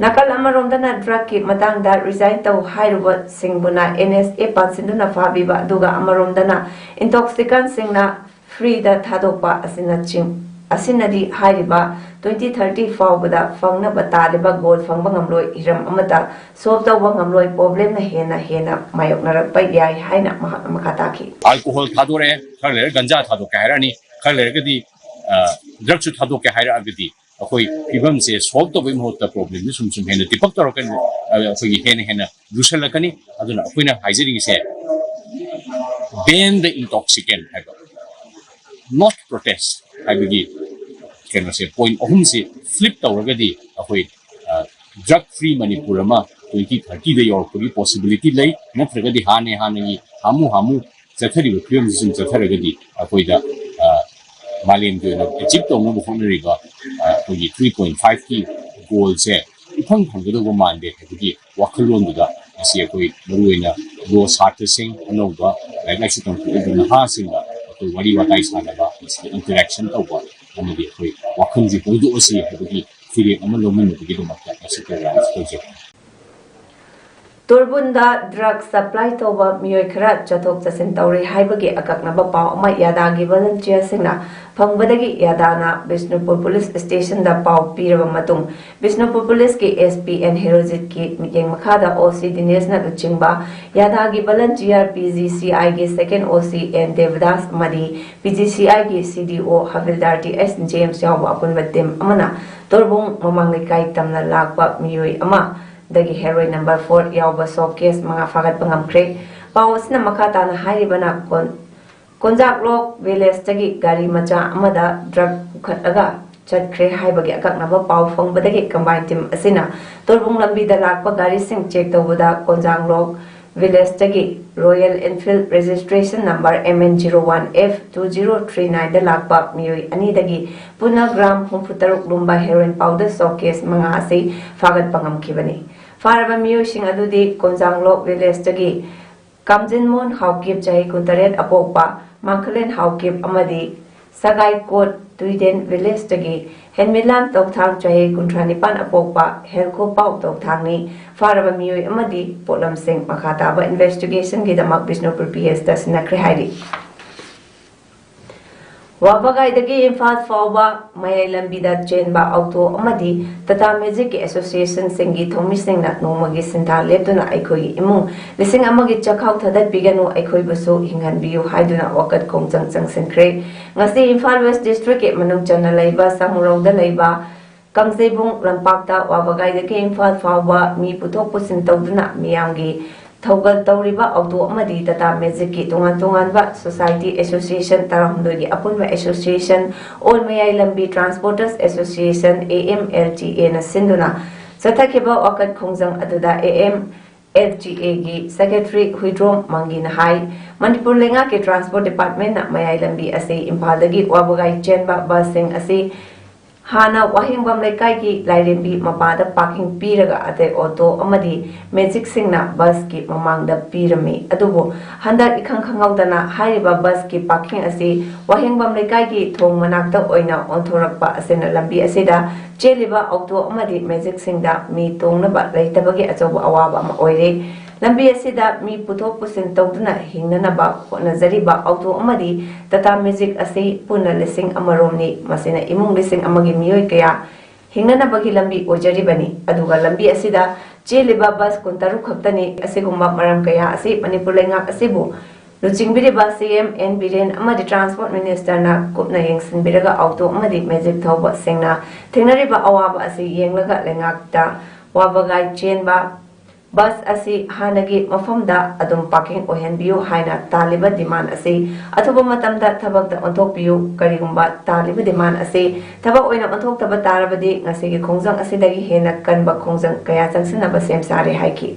ꯅꯥꯀꯜ ꯑꯃꯔꯣꯝꯗꯅ drugꯀꯤ ꯃꯇꯥꯡꯗ resign ꯇꯧ ꯍꯥꯏꯔꯨꯕꯁꯤꯡꯕꯨꯅ NSA ꯄꯥꯟꯁꯤꯟꯗꯨꯅ ꯐꯥꯕꯤꯕ, ꯑꯗꯨꯒ ꯑꯃꯔꯣꯝꯗꯅ intoxicantꯁꯤꯡꯅ freeꯗ ꯊꯥꯗꯣꯛꯄ ꯑꯁꯤꯅꯆꯤꯡ-, ꯑꯁꯤꯅꯗꯤ ꯍꯥꯏꯔꯤꯕ twenty thirty ꯐꯥꯎꯕꯗ ꯐꯪꯅꯕ ꯇꯥꯜꯂꯤꯕ goal ꯐꯪꯕ ꯉꯝꯂꯣꯏ, ꯍꯤꯔꯝ ꯑꯃꯠꯇ solve ꯇꯧꯕ ꯉꯝꯂꯣꯏ, problemꯅ ꯍꯦꯟꯅ ꯍꯦꯟꯅ ꯃꯥꯌꯣꯛꯅꯔꯛꯄ ꯌꯥꯏ ꯍꯥꯏꯅ ꯃꯍꯥꯛꯅ ꯃꯈꯥ ꯇꯥꯈꯤ꯫ Alcohol ꯊꯥꯗꯣꯔꯛꯑꯦ, ꯈꯔ ꯂꯩꯔꯒ ꯒꯟꯖꯥ ꯊꯥꯗꯣꯛꯀꯦ ꯍꯥꯏꯔꯛꯑꯅꯤ, ꯈꯔ ꯂꯩꯔꯒꯗꯤ drugꯁꯨ ꯊꯥꯗꯣꯛꯀꯦ ꯍꯥꯏꯔꯛꯑꯒꯗꯤ ꯑꯩꯈꯣꯏ ꯐꯤꯕꯝꯁꯦ solve ꯇꯧꯕꯒꯤ ꯃꯍꯨꯠꯇ problemꯗꯤ ꯁꯨꯝ ꯁꯨꯝ ꯍꯦꯟꯅ ꯇꯤꯄꯛ ꯇꯧꯔꯛꯀꯅꯤ, ꯑꯩꯈꯣꯏꯒꯤ ꯍꯦꯟꯅ ꯍꯦꯟꯅ ꯂꯨꯁꯜꯂꯛꯀꯅꯤ꯫ ꯑꯗꯨꯅ ꯑꯩꯈꯣꯏꯅ ꯍꯥꯏꯖꯅꯤꯡꯉꯤꯁꯦ, ban the intoxicant ꯍꯥꯏꯕ, not protest ꯍꯥꯏꯕꯒꯤ ꯀꯩꯅꯣꯁꯦ, point ꯑꯍꯨꯝꯁꯦ flip ꯇꯧꯔꯒꯗꯤ ꯑꯩꯈꯣꯏ drug free ꯃꯅꯤꯄꯨꯔ ꯑꯃ twenty thirtyꯗ ꯌꯧꯔꯛꯄꯒꯤ possibility ꯂꯩ꯫ ꯅꯠꯇ꯭ꯔꯒꯗꯤ ꯍꯥꯟꯅ ꯍꯥꯟꯅꯒꯤ ꯍꯥꯃꯨ ꯍꯥꯃꯨ ꯆꯠꯊꯔꯤꯕ ꯐꯤꯕꯝꯁꯤ ꯁꯨꯝ ꯆꯠꯊꯔꯒꯗꯤ ꯑꯩꯈꯣꯏꯗ ꯃꯥꯂꯦꯝꯒꯤ ꯑꯣꯏꯅ ꯑꯦꯆꯤꯞ ꯇꯧꯅꯕ ꯍꯣꯠꯅꯔꯤꯕ ꯑꯩꯈꯣꯏꯒꯤ ꯊ꯭ꯔꯤ ꯄꯣꯏꯟ ꯐꯥꯏꯚꯀꯤ ꯒꯣꯜꯁꯦ ꯏꯐꯪ ꯐꯪꯒꯗꯧꯕ ꯃꯥꯟꯗꯦ ꯍꯥꯏꯕꯒꯤ ꯋꯥꯈꯜꯂꯣꯟꯗꯨꯗ ꯉꯁꯤ ꯑꯩꯈꯣꯏ ꯃꯔꯨꯑꯣꯏꯅ ꯂꯣ ꯁꯥꯇ꯭ꯔꯁꯤꯡ, ꯑꯅꯧꯕ ꯂꯥꯏꯔꯤꯛ ꯂꯥꯏꯁꯨ ꯇꯝꯊꯣꯛꯂꯤꯕ ꯅꯍꯥꯁꯤꯡꯒ ꯑꯩꯈꯣꯏ ꯋꯥꯔꯤ ꯋꯥꯇꯥꯏ ꯁꯥꯟꯅꯕ, ꯃꯁꯤꯗ ꯏꯟꯇꯔꯦꯛꯁꯟ ꯇꯧꯕ ꯑꯃꯗꯤ ꯑꯩꯈꯣꯏ ꯋꯥꯈꯜꯁꯦ ꯍꯣꯡꯗꯣꯛꯑꯁꯤ ꯍꯥꯏꯕꯒꯤ ꯐꯤꯔꯦꯞ ꯑꯃ ꯂꯧꯃꯤꯟꯅꯕꯒꯤꯗꯃꯛꯇ ꯉꯁꯤ ꯄ꯭ꯔꯣꯒ꯭ꯔꯥꯝ ꯑꯁꯤ ꯇꯧꯖꯩ꯫ ꯇꯣꯔꯕꯨꯟꯗ ꯗ꯭ꯔꯒ ꯁꯄ꯭ꯂꯥꯏ ꯇꯧꯕ ꯃꯤꯑꯣꯏ ꯈꯔ ꯆꯠꯊꯣꯛ ꯆꯠꯁꯤꯟ ꯇꯧꯔꯤ ꯍꯥꯏꯕꯒꯤ ꯑꯀꯛꯅꯕ ꯄꯥꯎ ꯑꯃ ꯌꯥꯗꯥꯒꯤ ꯚꯣꯂꯟꯇꯤꯌꯔꯁꯤꯡꯅ ꯐꯪꯕꯗꯒꯤ ꯌꯥꯗꯥꯅ ꯕꯤꯁꯅꯨꯄꯨꯔ ꯄꯨꯂꯤꯁ ꯁ꯭ꯇꯦꯁꯟꯗ ꯄꯥꯎ ꯄꯤꯔꯕ ꯃꯇꯨꯡ ꯕꯤꯁꯅꯨꯄꯨꯔ ꯄꯨꯂꯤꯁꯀꯤ ꯑꯦꯁ ꯄꯤ ꯑꯦꯟ ꯍꯦꯔꯣꯖꯤꯠꯀꯤ ꯃꯤꯠꯌꯦꯡ ꯃꯈꯥꯗ ꯑꯣ ꯁꯤ ꯗꯤꯅꯦꯁꯅ ꯂꯨꯆꯤꯡꯕ ꯌꯥꯗꯥꯒꯤ ꯚꯣꯂꯟꯇꯤꯌꯔ ꯄꯤ ꯖꯤ ꯁꯤ ꯑꯥꯏꯒꯤ ꯁꯦꯀꯦꯟ ꯑꯣ ꯁꯤ ꯑꯦꯟ ꯗꯦꯕꯗꯥꯁ ꯑꯃꯗꯤ ꯄꯤ ꯖꯤ ꯁꯤ ꯑꯥꯏꯒꯤ ꯁꯤ ꯗꯤ ꯑꯣ ꯍꯕꯤꯜꯗꯥꯔ ꯇꯤ ꯑꯦꯁ ꯖꯦꯝꯁ ꯌꯥꯎꯕ ꯑꯄꯨꯟꯕ ꯇꯤꯝ ꯑꯃꯅ ꯇꯣꯔꯕꯨꯡ ꯃꯃꯥꯡ ꯂꯩꯀꯥꯏ ꯇꯝꯅ ꯂꯥꯛꯄ ꯃꯤꯑꯣꯏ ꯑꯃ ꯗꯒꯤ ꯍꯦꯔꯣꯏꯟ ꯅꯝꯕꯔ ꯐꯣꯔ ꯌꯥꯎꯕ ꯁꯣꯞ ꯀꯦꯁ ꯃꯉꯥ ꯐꯥꯒꯠꯄ ꯉꯝꯈ꯭ꯔꯦ꯫ ꯄꯥꯎ ꯑꯁꯤꯅ ꯃꯈꯥ ꯇꯥꯅ ꯍꯥꯏꯔꯤꯕꯅ ꯀꯣꯟ-, ꯀꯣꯟꯖꯥꯛꯂꯣꯛ ꯚꯤꯂꯦꯖꯇꯒꯤ ꯒꯥꯔꯤ ꯃꯆꯥ ꯑꯃꯗ ꯗ꯭ꯔꯒ ꯄꯨꯈꯠꯂꯒ ꯆꯠꯈ꯭ꯔꯦ ꯍꯥꯏꯕꯒꯤ ꯑꯀꯛꯅꯕ ꯄꯥꯎ ꯐꯪꯕꯗꯒꯤ ꯀꯝꯕꯥꯏꯟ ꯇꯤꯝ ꯑꯁꯤꯅ ꯇꯣꯔꯕꯨꯡ ꯂꯝꯕꯤꯗ ꯂꯥꯛꯄ ꯒꯥꯔꯤꯁꯤꯡ ꯆꯦꯛ ꯇꯧꯕꯗ ꯀꯣꯟꯖꯥꯡꯂꯣꯛ ꯚꯤꯂꯦꯖꯇꯒꯤ Royal Enfield registration number M N zero one F two zero three ꯅꯥꯏꯟꯗ ꯂꯥꯛꯄ ꯃꯤꯑꯣꯏ ꯑꯅꯤꯗꯒꯤ ꯄꯨꯟꯅ ꯒ꯭ꯔꯥꯝ ꯍꯨꯝꯐꯨ ꯇꯔꯨꯛ ꯂꯨꯝꯕ ꯍꯦꯔꯣꯏꯟ ꯄꯥꯎꯗꯔ ꯁꯣꯞ ꯀꯦꯁ ꯃꯉꯥ ꯑꯁꯤ ꯐꯥꯒꯠꯄ ꯉꯝꯈꯤꯕꯅꯤ꯫ ꯐꯥꯔꯕ ꯃꯤꯑꯣꯏꯁꯤꯡ ꯑꯗꯨꯗꯤ ꯀꯣꯟꯖꯥꯡꯂꯣꯛ ꯚꯤꯂꯦꯖꯇꯒꯤ ꯀꯥꯝꯖꯤꯟꯃꯣꯟ ꯍꯥꯎꯀꯤꯞ, ꯆꯍꯤ ꯀꯨꯟꯇꯔꯦꯠ ꯑꯄꯣꯛꯄ, ꯃꯥꯡꯈꯂꯦꯟ ꯍꯥꯎꯀꯤꯞ ꯑꯃꯗꯤ ꯁꯒꯥꯏꯀꯣꯠ ꯇꯨꯏꯗꯦꯟ ꯚꯤꯂꯦꯖꯇꯒꯤ ꯍꯦꯟꯃꯤꯂꯥꯟ ꯇꯧꯊꯥꯡ, ꯆꯍꯤ ꯀꯨꯟꯊ꯭ꯔꯥ ꯅꯤꯄꯥꯟ ꯑꯄꯣꯛꯄ, ꯍꯦꯜꯈꯣꯄꯥꯎ ꯇꯧꯊꯥꯡꯅꯤ꯫ ꯐꯥꯔꯕ ꯃꯤꯑꯣꯏ ꯑꯃꯗꯤ ꯄꯣꯠꯂꯝꯁꯤꯡ ꯃꯈꯥ ꯇꯥꯕ ꯏꯟꯚꯦꯁꯇꯤꯒꯦꯁꯟꯒꯤꯗꯃꯛ ꯕꯤꯁꯅꯨꯄꯨꯔ ꯄꯤ ꯑꯦꯁꯇ ꯁꯤꯟꯅꯈ꯭ꯔꯦ ꯍꯥꯏꯔꯤ꯫ ꯋꯥꯕꯒꯥꯏꯗꯒꯤ ꯏꯝꯐꯥꯜ ꯐꯥꯎꯕ ꯃꯌꯥꯏ ꯂꯝꯕꯤꯗ ꯆꯦꯟꯕ ꯑꯣꯇꯣ ꯑꯃꯗꯤ ꯇꯥꯇꯥ ꯃꯦꯖꯤꯛꯀꯤ ꯑꯦꯁꯣꯁꯤꯌꯦꯁꯟꯁꯤꯡꯒꯤ ꯊꯧꯃꯤꯁꯤꯡꯅ ꯅꯣꯡꯃꯒꯤ ꯁꯤꯟꯊꯥ ꯂꯦꯞꯇꯨꯅ ꯑꯩꯈꯣꯏꯒꯤ ꯏꯃꯨꯡ ꯂꯤꯁꯤꯡ ꯑꯃꯒꯤ ꯆꯥꯛꯈꯥꯎ ꯊꯥꯗꯠꯄꯤꯒꯅꯨ, ꯑꯩꯈꯣꯏꯕꯨꯁꯨ ꯍꯤꯡꯍꯟꯕꯤꯌꯨ ꯍꯥꯏꯗꯨꯅ ꯋꯥꯀꯠ ꯈꯣꯡꯖꯪ ꯆꯪꯁꯤꯟꯈ꯭ꯔꯦ꯫ ꯉꯁꯤ ꯏꯝꯐꯥꯜ ꯋꯦꯁ ꯗꯤꯁꯇ꯭ꯔꯤꯛꯀꯤ ꯃꯅꯨꯡ ꯆꯟꯅ ꯂꯩꯕ ꯁꯥꯃꯨꯔꯧꯗ ꯂꯩꯕ ꯀꯥꯡꯖꯩꯕꯨꯡ ꯂꯝꯄꯥꯛꯇ ꯋꯥꯕꯒꯥꯏꯗꯒꯤ ꯏꯝꯐꯥꯜ ꯐꯥꯎꯕ ꯃꯤ ꯄꯨꯊꯣꯛ ꯄꯨꯁꯤꯟ ꯇꯧꯗꯨꯅ ꯃꯤꯌꯥꯝꯒꯤ ꯊꯧꯒꯜ ꯇꯧꯔꯤꯕ ꯑꯣꯇꯣ ꯑꯃꯗꯤ ꯇꯥꯇꯥ ꯃꯦꯖꯤꯛꯀꯤ ꯇꯣꯉꯥꯟ ꯇꯣꯉꯥꯟꯕ ꯁꯣꯁꯥꯏꯇꯤ ꯑꯦꯁꯣꯁꯤꯌꯦꯁꯟ ꯇꯔꯥꯍꯨꯝꯗꯣꯏꯒꯤ ꯑꯄꯨꯟꯕ association all Mayai Lambi transporters association, A M L T ꯑꯦꯅ ꯁꯤꯟꯗꯨꯅ ꯆꯠꯊꯈꯤꯕ ꯋꯥꯀꯠ ꯈꯣꯡꯖꯪ ꯑꯗꯨꯗ ꯑꯦ ꯑꯦꯝ ꯑꯦꯜ ꯖꯤ ꯑꯦꯒꯤ ꯁꯦꯀ꯭ꯔꯦꯇꯔꯤ ꯍꯨꯏꯗ꯭ꯔꯣꯝ ꯃꯪꯒꯤꯅ ꯍꯥꯏ, ꯃꯅꯤꯄꯨꯔ ꯂꯩꯉꯥꯛꯀꯤ ꯇ꯭ꯔꯥꯟꯁꯄꯣꯔꯠ ꯗꯤꯄꯥꯔꯠꯃꯦꯟꯅ ꯃꯌꯥꯏ ꯂꯝꯕꯤ ꯑꯁꯤ ꯏꯝꯐꯥꯜꯗꯒꯤ ꯋꯥꯕꯒꯥꯏ ꯆꯦꯟꯕ ꯕꯁꯁꯤꯡ ꯑꯁꯤ ꯍꯥꯟꯅ ꯋꯥꯍꯦꯡꯕꯝ ꯂꯩꯀꯥꯏꯒꯤ ꯂꯥꯏꯔꯦꯝꯕꯤ ꯃꯄꯥꯗ ꯄꯥꯔꯀꯤꯡ ꯄꯤꯔꯒ ꯑꯇꯩ ꯑꯣꯇꯣ ꯑꯃꯗꯤ ꯃꯦꯖꯤꯛꯁꯤꯡꯅ ꯕꯁꯀꯤ ꯃꯃꯥꯡꯗ ꯄꯤꯔꯝꯃꯤ꯫ ꯑꯗꯨꯕꯨ ꯍꯟꯗꯛ ꯏꯈꯪ ꯈꯪꯍꯧꯗꯅ ꯍꯥꯏꯔꯤꯕ ꯕꯁꯀꯤ ꯄꯥꯔꯀꯤꯡ ꯑꯁꯤ ꯋꯥꯍꯦꯡꯕꯝ ꯂꯩꯀꯥꯏꯒꯤ ꯊꯣꯡ ꯃꯅꯥꯛꯇ ꯑꯣꯏꯅ ꯑꯣꯟꯊꯣꯔꯛꯄ ꯑꯁꯤꯅ ꯂꯝꯕꯤ ꯑꯁꯤꯗ ꯆꯦꯜꯂꯤꯕ ꯑꯣꯇꯣ ꯑꯃꯗꯤ ꯃꯦꯖꯤꯛꯁꯤꯡꯗ ꯃꯤ ꯇꯣꯡꯅꯕ ꯂꯩꯇꯕꯒꯤ ꯑꯆꯧꯕ ꯑꯋꯥꯕ ꯑꯃ ꯑꯣꯏꯔꯦ꯫ ꯂꯝꯕꯤ ꯑꯁꯤꯗ ꯃꯤ ꯄꯨꯊꯣꯛ ꯄꯨꯁꯤꯟ ꯇꯧꯗꯨꯅ ꯍꯤꯡꯅꯅꯕ ꯍꯣꯠꯅꯖꯔꯤꯕ ꯑꯣꯇꯣ ꯑꯃꯗꯤ ꯇꯥꯇꯥ ꯃꯦꯖꯤꯛ ꯑꯁꯤ ꯄꯨꯟꯅ ꯂꯤꯁꯤꯡ ꯑꯃꯔꯣꯝꯅꯤ꯫ ꯃꯁꯤꯅ ꯏꯃꯨꯡ ꯂꯤꯁꯤꯡ ꯑꯃꯒꯤ ꯃꯤꯑꯣꯏ ꯀꯌꯥ ꯍꯤꯡꯅꯅꯕꯒꯤ ꯂꯝꯕꯤ ꯑꯣꯏꯖꯔꯤꯕꯅꯤ꯫ ꯑꯗꯨꯒ ꯂꯝꯕꯤ ꯑꯁꯤꯗ ꯆꯦꯜꯂꯤꯕ ꯕꯁ ꯀꯨꯟꯇꯔꯨꯛ ꯈꯛꯇꯅꯤ꯫ ꯑꯁꯤꯒꯨꯝꯕ ꯃꯔꯝ ꯀꯌꯥ ꯑꯁꯤ ꯃꯅꯤꯄꯨꯔ ꯂꯩꯉꯥꯛ ꯑꯁꯤꯕꯨ ꯂꯨꯆꯤꯡꯕꯤꯔꯤꯕ ꯁꯤ ꯑꯦꯝ ꯑꯦꯟ ꯕꯤꯔꯦꯟ ꯑꯃꯗꯤ ꯇ꯭ꯔꯥꯟꯁꯄꯣꯔꯠ ꯃꯤꯅꯤꯁꯇꯔꯅ ꯀꯨꯞꯅ ꯌꯦꯡꯁꯤꯟꯕꯤꯔꯒ ꯑꯣꯇꯣ ꯑꯃꯗꯤ ꯃꯦꯖꯤꯛ ꯊꯧꯕꯁꯤꯡꯅ ꯊꯦꯡꯅꯔꯤꯕ ꯑꯋꯥꯕ ꯑꯁꯤ ꯌꯦꯡꯂꯒ ꯂꯩꯉꯥꯛꯇ ꯋꯥꯕꯒꯥꯏ ꯆꯦꯟꯕ ꯕꯁ ꯑꯁꯤ ꯍꯥꯟꯅꯒꯤ ꯃꯐꯝꯗ ꯑꯗꯨꯝ ꯄꯥꯔꯀꯤꯡ ꯑꯣꯏꯍꯟꯕꯤꯌꯨ ꯍꯥꯏꯅ ꯇꯥꯜꯂꯤꯕ ꯗꯤꯃꯥꯟ ꯑꯁꯤ ꯑꯊꯨꯕ ꯃꯇꯝꯗ ꯊꯕꯛꯇ ꯑꯣꯟꯊꯣꯛꯄꯤꯌꯨ꯫ ꯀꯔꯤꯒꯨꯝꯕ ꯇꯥꯜꯂꯤꯕ ꯗꯤꯃꯥꯟ ꯑꯁꯤ ꯊꯕꯛ ꯑꯣꯏꯅ ꯑꯣꯟꯊꯣꯛꯇꯕ ꯇꯥꯔꯕꯗꯤ ꯉꯁꯤꯒꯤ ꯈꯣꯡꯖꯪ ꯑꯁꯤꯗꯒꯤ ꯍꯦꯟꯅ ꯀꯟꯕ ꯈꯣꯡꯖꯪ ꯀꯌꯥ ꯆꯪꯁꯤꯟꯅꯕ ꯁꯦꯝ ꯁꯥꯔꯦ ꯍꯥꯏꯈꯤ꯫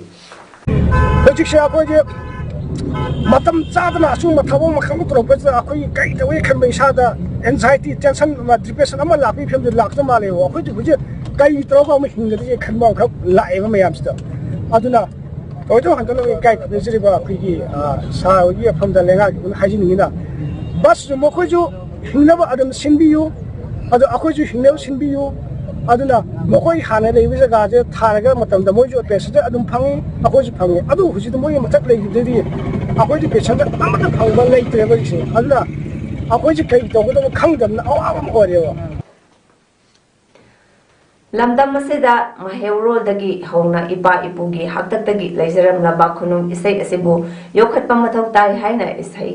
ꯍꯧꯖꯤꯛꯁꯦ ꯑꯩꯈꯣꯏꯒꯤ ꯃꯇꯝ ꯆꯥꯗꯅ ꯑꯆꯨꯝꯕ ꯊꯕꯛ ꯑꯃꯈꯛ ꯇꯧꯔꯛꯄꯁꯤꯗ ꯑꯩꯈꯣꯏꯒꯤ ꯀꯔꯤ ꯇꯧꯏ ꯈꯟꯕ ꯏꯁꯥꯗ ꯑꯦꯟꯖꯥꯏꯇꯤ, ꯇꯦꯟꯁꯟ ꯑꯃ, ꯗꯤꯄ꯭ꯔꯦꯁꯟ ꯑꯃ ꯂꯥꯛꯄꯒꯤ ꯐꯤꯕꯝꯗ ꯂꯥꯛꯇ ꯃꯥꯜꯂꯦꯕ꯫ ꯑꯩꯈꯣꯏꯗꯤ ꯍꯧꯖꯤꯛ ꯀꯔꯤ ꯇꯧꯔꯒ ꯑꯃꯨꯛ ꯍꯤꯡꯒꯗꯒꯦ ꯈꯟꯕ ꯑꯃꯈꯛ ꯂꯥꯛꯑꯦꯕ ꯃꯌꯥꯝꯁꯤꯗ꯫ ꯑꯗꯨꯅ ꯇꯧꯔꯤꯗꯣ ꯍꯟꯗꯛ ꯏꯀꯥꯏ ꯈꯨꯝꯅꯖꯔꯤꯕ ꯑꯩꯈꯣꯏꯒꯤ, ꯑ, ꯁꯥꯔ ꯍꯣꯏꯒꯤ ꯃꯐꯝꯗ ꯂꯩꯉꯥꯛꯀꯤ ꯍꯥꯏꯖꯅꯤꯡꯉꯤꯅ, ꯕꯁꯁꯨ ꯃꯈꯣꯏꯁꯨ ꯍꯤꯡꯅꯕ ꯑꯗꯨꯝ ꯁꯤꯟꯕꯤꯌꯨ, ꯑꯗꯣ ꯑꯩꯈꯣꯏꯁꯨ ꯍꯤꯡꯅꯕ ꯁꯤꯟꯕꯤꯌꯨ꯫ ꯑꯗꯨꯅ ꯃꯈꯣꯏ ꯍꯥꯟꯅ ꯂꯩꯕ ꯖꯒꯥꯁꯦ ꯊꯥꯔꯒ ꯃꯇꯝꯗ ꯃꯣꯏꯁꯨ ꯄꯦꯟꯁꯟꯁꯦ ꯑꯗꯨꯝ ꯐꯪꯉꯤ, ꯑꯩꯈꯣꯏꯁꯨ ꯐꯪꯉꯤ꯫ ꯑꯗꯨ ꯍꯧꯖꯤꯛꯇꯤ ꯃꯣꯏꯒꯤ ꯃꯊꯛ ꯂꯩꯈꯤꯕꯗꯩꯗꯤ ꯑꯩꯈꯣꯏꯗꯤ ꯄꯦꯟꯁꯟꯁꯦ ꯑꯃꯠꯇ ꯐꯪꯕ ꯂꯩꯇ꯭ꯔꯦꯕ ꯍꯧꯖꯤꯛꯁꯦ꯫ ꯑꯗꯨꯅ ꯑꯩꯈꯣꯏꯁꯦ ꯀꯔꯤ ꯇꯧꯒꯗꯕ ꯈꯪꯗꯕꯅ ꯑꯋꯥꯕ ꯑꯃ ꯑꯣꯏꯔꯦꯕ꯫ ꯂꯝꯗꯝ ꯑꯁꯤꯗ ꯃꯩꯍꯧꯔꯣꯜꯗꯒꯤ ꯍꯧꯅ ꯏꯄꯥ ꯏꯄꯨꯒꯤ ꯍꯥꯛꯇꯛꯇꯒꯤ ꯂꯩꯖꯔꯝꯂꯕ ꯈꯨꯅꯨꯡ ꯏꯁꯩ ꯑꯁꯤꯕꯨ ꯌꯣꯛꯈꯠꯄ ꯃꯊꯧ ꯇꯥꯏ ꯍꯥꯏꯅ ꯏꯁꯩ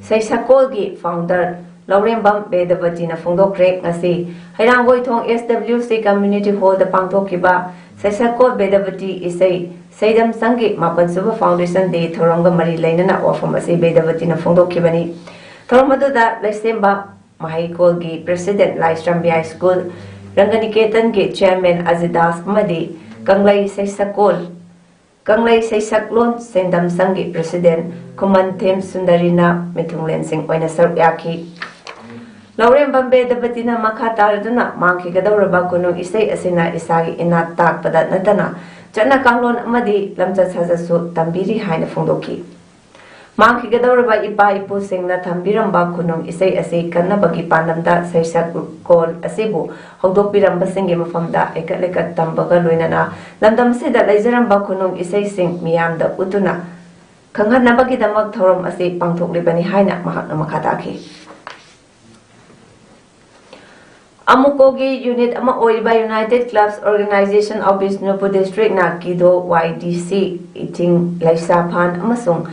ꯁꯩꯁꯛꯀꯣꯜꯒꯤ ꯐꯥꯎꯟꯗꯔ ꯂꯧꯔꯦꯝꯕꯝ ꯕꯦꯗꯕꯇꯤꯅ ꯐꯣꯡꯗꯣꯛꯈ꯭ꯔꯦ꯫ ꯉꯁꯤ ꯍꯩꯔꯥꯡꯒꯣꯏꯊꯣꯡ ꯑꯦꯁ ꯗꯕ꯭ꯂꯤꯎ ꯁꯤ ꯀꯝꯃ꯭ꯌꯨꯅꯤꯇꯤ ꯍꯣꯜꯗ ꯄꯥꯡꯊꯣꯛꯈꯤꯕ ꯁꯩꯁꯛꯀꯣꯜ ꯕꯦꯗꯕꯇꯤ ꯏꯁꯩ ꯁꯩꯗꯝ ꯁꯪꯒꯤ ꯃꯥꯄꯟ ꯁꯨꯕ ꯐꯥꯎꯟꯗꯦꯁꯟ ꯗꯦ ꯊꯧꯔꯝꯒ ꯃꯔꯤ ꯂꯩꯅꯅ ꯋꯥꯐꯝ ꯑꯁꯤ ꯕꯦꯗꯕꯇꯤꯅ ꯐꯣꯡꯗꯣꯛꯈꯤꯕꯅꯤ꯫ ꯊꯧꯔꯝ ꯑꯗꯨꯗ ꯂꯩꯁꯦꯝꯕ ꯃꯍꯩꯀꯣꯜꯒꯤ president Laisram B high school, ꯔꯪꯒꯅꯤꯀꯦꯇꯟꯒꯤ ꯆꯤꯌꯔꯃꯦꯟ ꯑꯖꯤꯠ ꯗꯥꯁ ꯑꯃꯗꯤ ꯀꯪꯂꯩ ꯁꯩꯁꯛꯀꯣꯜ ꯀꯪꯂꯩ ꯁꯩꯁꯛꯂꯣꯟ ꯁꯦꯟꯗꯝ ꯁꯪꯒꯤ president ꯈꯨꯃꯟꯊꯦꯝ ꯁꯨꯟꯗꯔꯤꯅ ꯃꯤꯊꯨꯡꯂꯦꯟꯁꯤꯡ ꯑꯣꯏꯅ ꯁꯔꯨꯛ ꯌꯥꯈꯤ꯫ ꯂꯧꯔꯦꯝꯕꯝ ꯕꯦꯗꯕꯇꯤꯅ ꯃꯈꯥ ꯇꯥꯔꯗꯨꯅ ꯃꯥꯡꯈꯤꯒꯗꯧꯔꯕ ꯈꯨꯅꯨꯡ ꯏꯁꯩ ꯑꯁꯤꯅ ꯏꯁꯥꯒꯤ ꯏꯅꯥꯠ ꯇꯥꯛꯄꯗ ꯅꯠꯇꯅ ꯆꯠꯅ ꯀꯥꯡꯂꯣꯟ ꯑꯃꯗꯤ ꯂꯝꯆꯠ ꯁꯥꯖꯠꯁꯨ ꯇꯝꯕꯤꯔꯤ ꯍꯥꯏꯅ ꯐꯣꯡꯗꯣꯛꯈꯤ꯫ ꯃꯥꯡꯈꯤꯒꯗꯧꯔꯕ ꯏꯄꯥ ꯏꯄꯨꯁꯤꯡꯅ ꯊꯝꯕꯤꯔꯝꯕ ꯈꯨꯅꯨꯡ ꯏꯁꯩ ꯑꯁꯤ ꯀꯟꯅꯕꯒꯤ ꯄꯥꯟꯗꯝꯗ ꯁꯩꯁꯛꯂꯣꯟ ꯑꯁꯤꯕꯨ ꯍꯧꯗꯣꯛꯄꯤꯔꯝꯕꯁꯤꯡꯒꯤ ꯃꯐꯝꯗ ꯍꯩꯀꯠ ꯂꯩꯀꯠ ꯇꯝꯕꯒ ꯂꯣꯏꯅꯅ ꯂꯝꯗꯝ ꯑꯁꯤꯗ ꯂꯩꯖꯔꯝꯕ ꯈꯨꯅꯨꯡ ꯏꯁꯩꯁꯤꯡ ꯃꯤꯌꯥꯝꯗ ꯎꯠꯇꯨꯅ ꯈꯪꯍꯟꯅꯕꯒꯤꯗꯃꯛ ꯊꯧꯔꯝ ꯑꯁꯤ ꯄꯥꯡꯊꯣꯛꯂꯤꯕꯅꯤ ꯍꯥꯏꯅ ꯃꯍꯥꯛꯅ ꯃꯈꯥ ꯇꯥꯈꯤ꯫ ꯑꯃꯨꯀꯣꯒꯤ unit ꯑꯃ ꯑꯣꯏꯔꯤꯕ United Clubs Organization of Bishnupur Districtꯅ ꯀꯤꯗꯣ ꯋꯥꯏ ꯗꯤ ꯁꯤ, ꯏꯊꯤꯡ, ꯂꯩꯁꯥꯐꯥꯟ ꯑꯃꯁꯨꯡ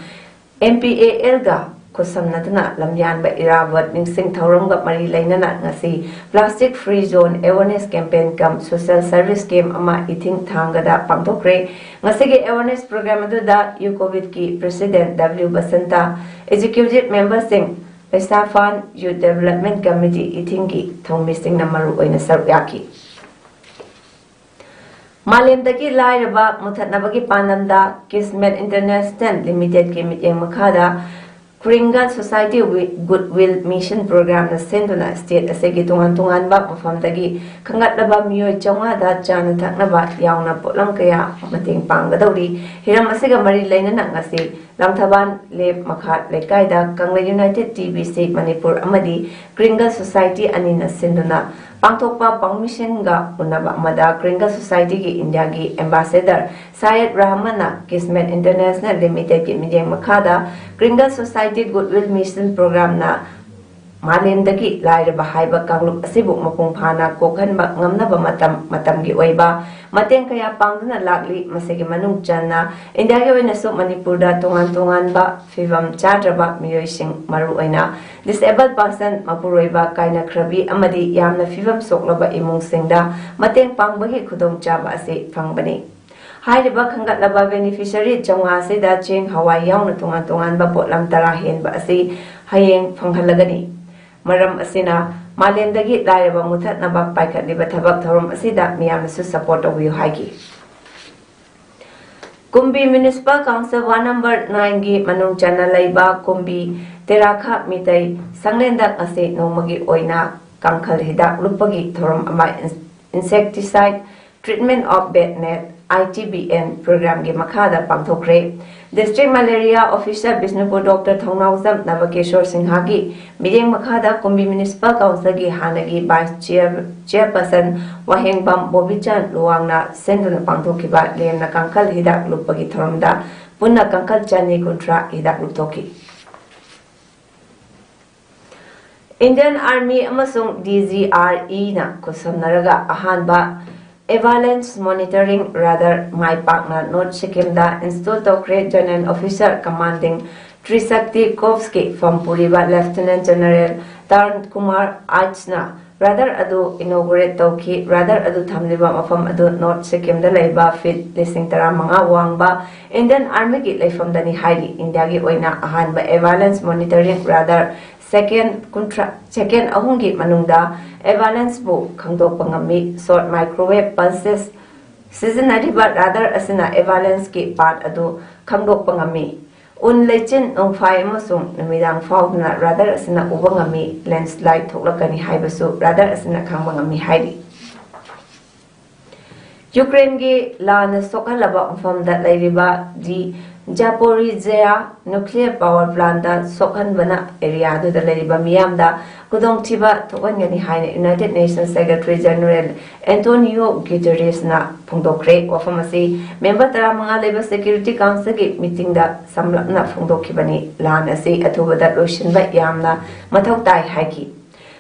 ꯑꯦꯝ ꯄꯤ ꯑꯦ ꯑꯦꯜꯒ ꯈꯨꯠꯁꯝꯅꯗꯨꯅ ꯂꯝꯌꯥꯟꯕ ꯏꯔꯥꯕꯣꯠ ꯅꯤꯡꯁꯤꯡ ꯊꯧꯔꯝꯒ ꯃꯔꯤ ꯂꯩꯅꯅ ꯉꯁꯤ plastic free zone awareness campaign cum social service camp ꯑꯃ ꯏꯊꯤꯡ ꯊꯥꯡꯒꯗ ꯄꯥꯡꯊꯣꯛꯈ꯭ꯔꯦ꯫ ꯉꯁꯤꯒꯤ awareness program ꯑꯗꯨꯗ ꯌꯨꯀꯣꯕꯤꯠꯀꯤ president W Basanta, executive memberꯁꯤꯡ, ꯂꯩꯁꯥꯐꯥꯟ Youth Development Committee ꯏꯊꯤꯡꯒꯤ ꯊꯧꯃꯤꯁꯤꯡꯅ ꯃꯔꯨ ꯑꯣꯏꯅ ꯁꯔꯨꯛ ꯌꯥꯈꯤ꯫ ꯃꯥꯂꯦꯝꯗꯒꯤ ꯂꯥꯏꯔꯕ ꯃꯨꯊꯠꯅꯕꯒꯤ ꯄꯥꯟꯗꯝꯗ Kismet International Limitedꯀꯤ ꯃꯤꯠꯌꯦꯡ ꯃꯈꯥꯗ Kringle Society with Goodwill Mission Programꯅ ꯁꯤꯟꯗꯨꯅ state ꯑꯁꯤꯒꯤ ꯇꯣꯉꯥꯟ ꯇꯣꯉꯥꯟꯕ ꯃꯐꯝꯗꯒꯤ ꯈꯟꯒꯠꯂꯕ ꯃꯤꯑꯣꯏ ꯆꯥꯝꯃꯉꯥꯗ ꯆꯥꯅ ꯊꯛꯅꯕ ꯌꯥꯎꯅ ꯄꯣꯠꯂꯝ ꯀꯌꯥ ꯃꯇꯦꯡ ꯄꯥꯡꯒꯗꯧꯔꯤ꯫ ꯍꯤꯔꯝ ꯑꯁꯤꯒ ꯃꯔꯤ ꯂꯩꯅꯅ ꯉꯁꯤ ꯂꯥꯡꯊꯕꯥꯟ ꯂꯦꯞ ꯃꯈꯥ ꯂꯩꯀꯥꯏꯗ ꯀꯪꯂꯩ United T B C Manipur ꯑꯃꯗꯤ Kringle Society ꯑꯅꯤꯅ ꯁꯤꯟꯗꯨꯅ ꯄꯥꯡꯊꯣꯛꯄ ꯄꯥꯎꯃꯤꯁꯤꯡꯒ ꯎꯅꯕ ꯑꯃꯗ Kringle Societyꯒꯤ ꯏꯟꯗꯤꯌꯥꯒꯤ ambassador ꯁꯥꯌꯦꯗ ꯔꯍꯃꯟꯅ Kismet International Limitedꯀꯤ ꯃꯤꯠꯌꯦꯡ ꯃꯈꯥꯗ Kringle Society Goodwill Mission Programꯅ ꯃꯥꯂꯦꯝꯗꯒꯤ ꯂꯥꯏꯔꯕ ꯍꯥꯏꯕ ꯀꯥꯡꯂꯨꯞ ꯑꯁꯤꯕꯨ ꯃꯄꯨꯡ ꯐꯥꯅ ꯀꯣꯛꯍꯟꯕ ꯉꯝꯅꯕ ꯃꯇꯝ ꯃꯇꯝꯒꯤ ꯑꯣꯏꯕ ꯃꯇꯦꯡ ꯀꯌꯥ ꯄꯥꯡꯗꯨꯅ ꯂꯥꯛꯂꯤ꯫ ꯃꯁꯤꯒꯤ ꯃꯅꯨꯡ ꯆꯟꯅ ꯏꯟꯗꯤꯌꯥꯒꯤ ꯑꯣꯏꯅꯁꯨ ꯃꯅꯤꯄꯨꯔꯗ ꯇꯣꯉꯥꯟ ꯇꯣꯉꯥꯟꯕ ꯐꯤꯕꯝ ꯆꯥꯗ꯭ꯔꯕ ꯃꯤꯑꯣꯏꯁꯤꯡ, ꯃꯔꯨꯑꯣꯏꯅ disabled person, ꯃꯄꯨꯔꯣꯏꯕ ꯀꯥꯏꯅꯈ꯭ꯔꯕꯤ ꯑꯃꯗꯤ ꯌꯥꯝꯅ ꯐꯤꯕꯝ ꯁꯣꯛꯂꯕ ꯏꯃꯨꯡꯁꯤꯡꯗ ꯃꯇꯦꯡ ꯄꯥꯡꯕꯒꯤ ꯈꯨꯗꯣꯡꯆꯥꯕ ꯑꯁꯤ ꯐꯪꯕꯅꯤ꯫ ꯍꯥꯏꯔꯤꯕ ꯈꯟꯒꯠꯂꯕ beneficiary ꯆꯥꯝꯃꯉꯥ ꯑꯁꯤꯗ ꯆꯦꯡ ꯍꯋꯥꯏ ꯌꯥꯎꯅ ꯇꯣꯉꯥꯟ ꯇꯣꯉꯥꯟꯕ ꯄꯣꯠꯂꯝ ꯇꯔꯥ ꯍꯦꯟꯕ ꯑꯁꯤ ꯍꯌꯦꯡ ꯐꯪꯍꯜꯂꯒꯅꯤ꯫ ꯃꯔꯝ ꯑꯁꯤꯅ ꯃꯥꯂꯦꯝꯗꯒꯤ ꯂꯥꯏꯔꯕ ꯃꯨꯊꯠꯅꯕ ꯄꯥꯏꯈꯠꯂꯤꯕ ꯊꯕꯛ ꯊꯧꯔꯝ ꯑꯁꯤꯗ ꯃꯤꯌꯥꯝꯅꯁꯨ support ꯇꯧꯕꯤꯌꯨ ꯍꯥꯏꯈꯤ꯫ ꯀꯨꯝꯕꯤ Municipal Council Ward Number Nine ꯒꯤ ꯃꯅꯨꯡ ꯆꯟꯅ ꯂꯩꯕ ꯀꯨꯝꯕꯤ ꯇꯦꯔꯥꯈꯥ ꯃꯤꯇꯩ ꯁꯪꯂꯦꯟꯗ ꯉꯁꯤ ꯅꯣꯡꯃꯒꯤ ꯑꯣꯏꯅ ꯀꯥꯡꯈꯜ ꯍꯤꯗꯥꯛ ꯂꯨꯞꯄꯒꯤ ꯊꯧꯔꯝ ꯑꯃ Insecticide Treatment of Bat Net, I T B N, program ꯒꯤ ꯃꯈꯥꯗ ꯄꯥꯡꯊꯣꯛꯈ꯭ꯔꯦ꯫ District Malaria Officer Bishnupur Doctor ꯊꯧꯅꯥꯎꯖꯝ ꯅꯕꯀꯤꯁꯣꯔ ꯁꯤꯡꯍꯒꯤ ꯃꯤꯠꯌꯦꯡ ꯃꯈꯥꯗ ꯀꯨꯝꯕꯤ Municipal Council ꯒꯤ ꯍꯥꯟꯅꯒꯤ Vice Chair, Chairperson ꯋꯥꯍꯦꯡꯕꯝ ꯕꯣꯕꯤꯆꯥꯟ ꯂꯨꯋꯥꯡꯅ ꯁꯤꯟꯗꯨꯅ ꯄꯥꯡꯊꯣꯛꯈꯤꯕ ꯂꯦꯝꯅ ꯀꯥꯡꯈꯜ ꯍꯤꯗꯥꯛ ꯂꯨꯞꯄꯒꯤ ꯊꯧꯔꯝꯗ ꯄꯨꯟꯅ ꯀꯥꯡꯈꯜ ꯆꯅꯤ ꯀꯨꯟꯊ꯭ꯔꯥ ꯍꯤꯗꯥꯛ ꯂꯨꯞꯊꯣꯛꯈꯤ꯫ Indian Army ꯑꯃꯁꯨꯡ D G R E ꯅ ꯈꯨꯠꯁꯝꯅꯔꯒ ꯑꯍꯥꯟꯕ Avalanche Monitoring Radar ꯃꯥꯏ ꯄꯥꯛꯅ North ꯁꯤꯛꯀꯤꯝꯗ install ꯇꯧꯈ꯭ꯔꯦ꯫ General Officer Commanding Trisakti Corps ꯀꯤ ꯐꯝ ꯄꯨꯔꯤꯕ Lieutenant General Tarun Kumar ꯑꯥꯏꯆꯅ radar ꯑꯗꯨ inaugurate ꯇꯧꯈꯤ꯫ Radar ꯑꯗꯨ ꯊꯝꯂꯤꯕ ꯃꯐꯝ ꯑꯗꯨ North ꯁꯤꯛꯀꯤꯝꯗ ꯂꯩꯕ feet ꯂꯤꯁꯤꯡ ꯇꯔꯥꯃꯉꯥ ꯋꯥꯡꯕ Indian Army ꯒꯤ ꯂꯩꯐꯝꯗꯅꯤ ꯍꯥꯏꯔꯤ꯫ ꯏꯟꯗꯤꯌꯥꯒꯤ ꯑꯣꯏꯅ ꯑꯍꯥꯟꯕ Avalanche Monitoring Radar second ꯀꯨꯟꯊ꯭ꯔꯥ, second ꯑꯍꯨꯝꯒꯤ ꯃꯅꯨꯡꯗ Avalanche ꯕꯨ ꯈꯪꯗꯣꯛꯄ ꯉꯝꯃꯤ꯫ Short microwave pulses ꯁꯤꯖꯤꯟꯅꯔꯤꯕ radar ꯑꯁꯤꯅ Avalanche ꯀꯤ path ꯑꯗꯨ ꯈꯪꯗꯣꯛꯄ ꯉꯝꯃꯤ꯫ ꯎꯟ, ꯂꯩꯆꯤꯟ, ꯅꯣꯡꯐꯥꯏ ꯑꯃꯁꯨꯡ ꯅꯨꯃꯤꯗꯥꯡ ꯐꯥꯎꯗꯨꯅ radar ꯑꯁꯤꯅ ꯎꯕ ꯉꯝꯃꯤ꯫ Landslide ꯊꯣꯛꯂꯛꯀꯅꯤ ꯍꯥꯏꯕꯁꯨ radar ꯑꯁꯤꯅ ꯈꯪꯕ ꯉꯝꯃꯤ ꯍꯥꯏꯔꯤ꯫ ꯌꯨꯀ꯭ꯔꯦꯟꯒꯤ ꯂꯥꯟꯅ ꯁꯣꯛꯍꯜꯂꯕ ꯃꯐꯝꯗ ꯂꯩꯔꯤꯕ the Zaporizhzhia nuclear power plant ꯇ ꯁꯣꯛꯍꯟꯕꯅ area ꯗꯨꯗ ꯂꯩꯔꯤꯕ ꯃꯤꯌꯥꯝꯗ ꯈꯨꯗꯣꯡꯊꯤꯕ ꯊꯣꯛꯍꯟꯒꯅꯤ ꯍꯥꯏꯅ United Nations Secretary General Antonio Guterres ꯅ ꯐꯣꯡꯗꯣꯛꯈ꯭ꯔꯦ꯫ ꯋꯥꯐꯝ ꯑꯁꯤ member ꯇꯔꯥꯃꯉꯥ ꯂꯩꯕ Security Council ꯒꯤ meeting ꯗ ꯁꯝꯂꯞꯅ ꯐꯣꯡꯗꯣꯛꯈꯤꯕꯅꯤ꯫ ꯂꯥꯟ ꯑꯁꯤ ꯑꯊꯨꯕꯗ ꯂꯣꯏꯁꯤꯟꯕ ꯌꯥꯝꯅ ꯃꯊꯧ ꯇꯥꯏ ꯍꯥꯏꯈꯤ꯫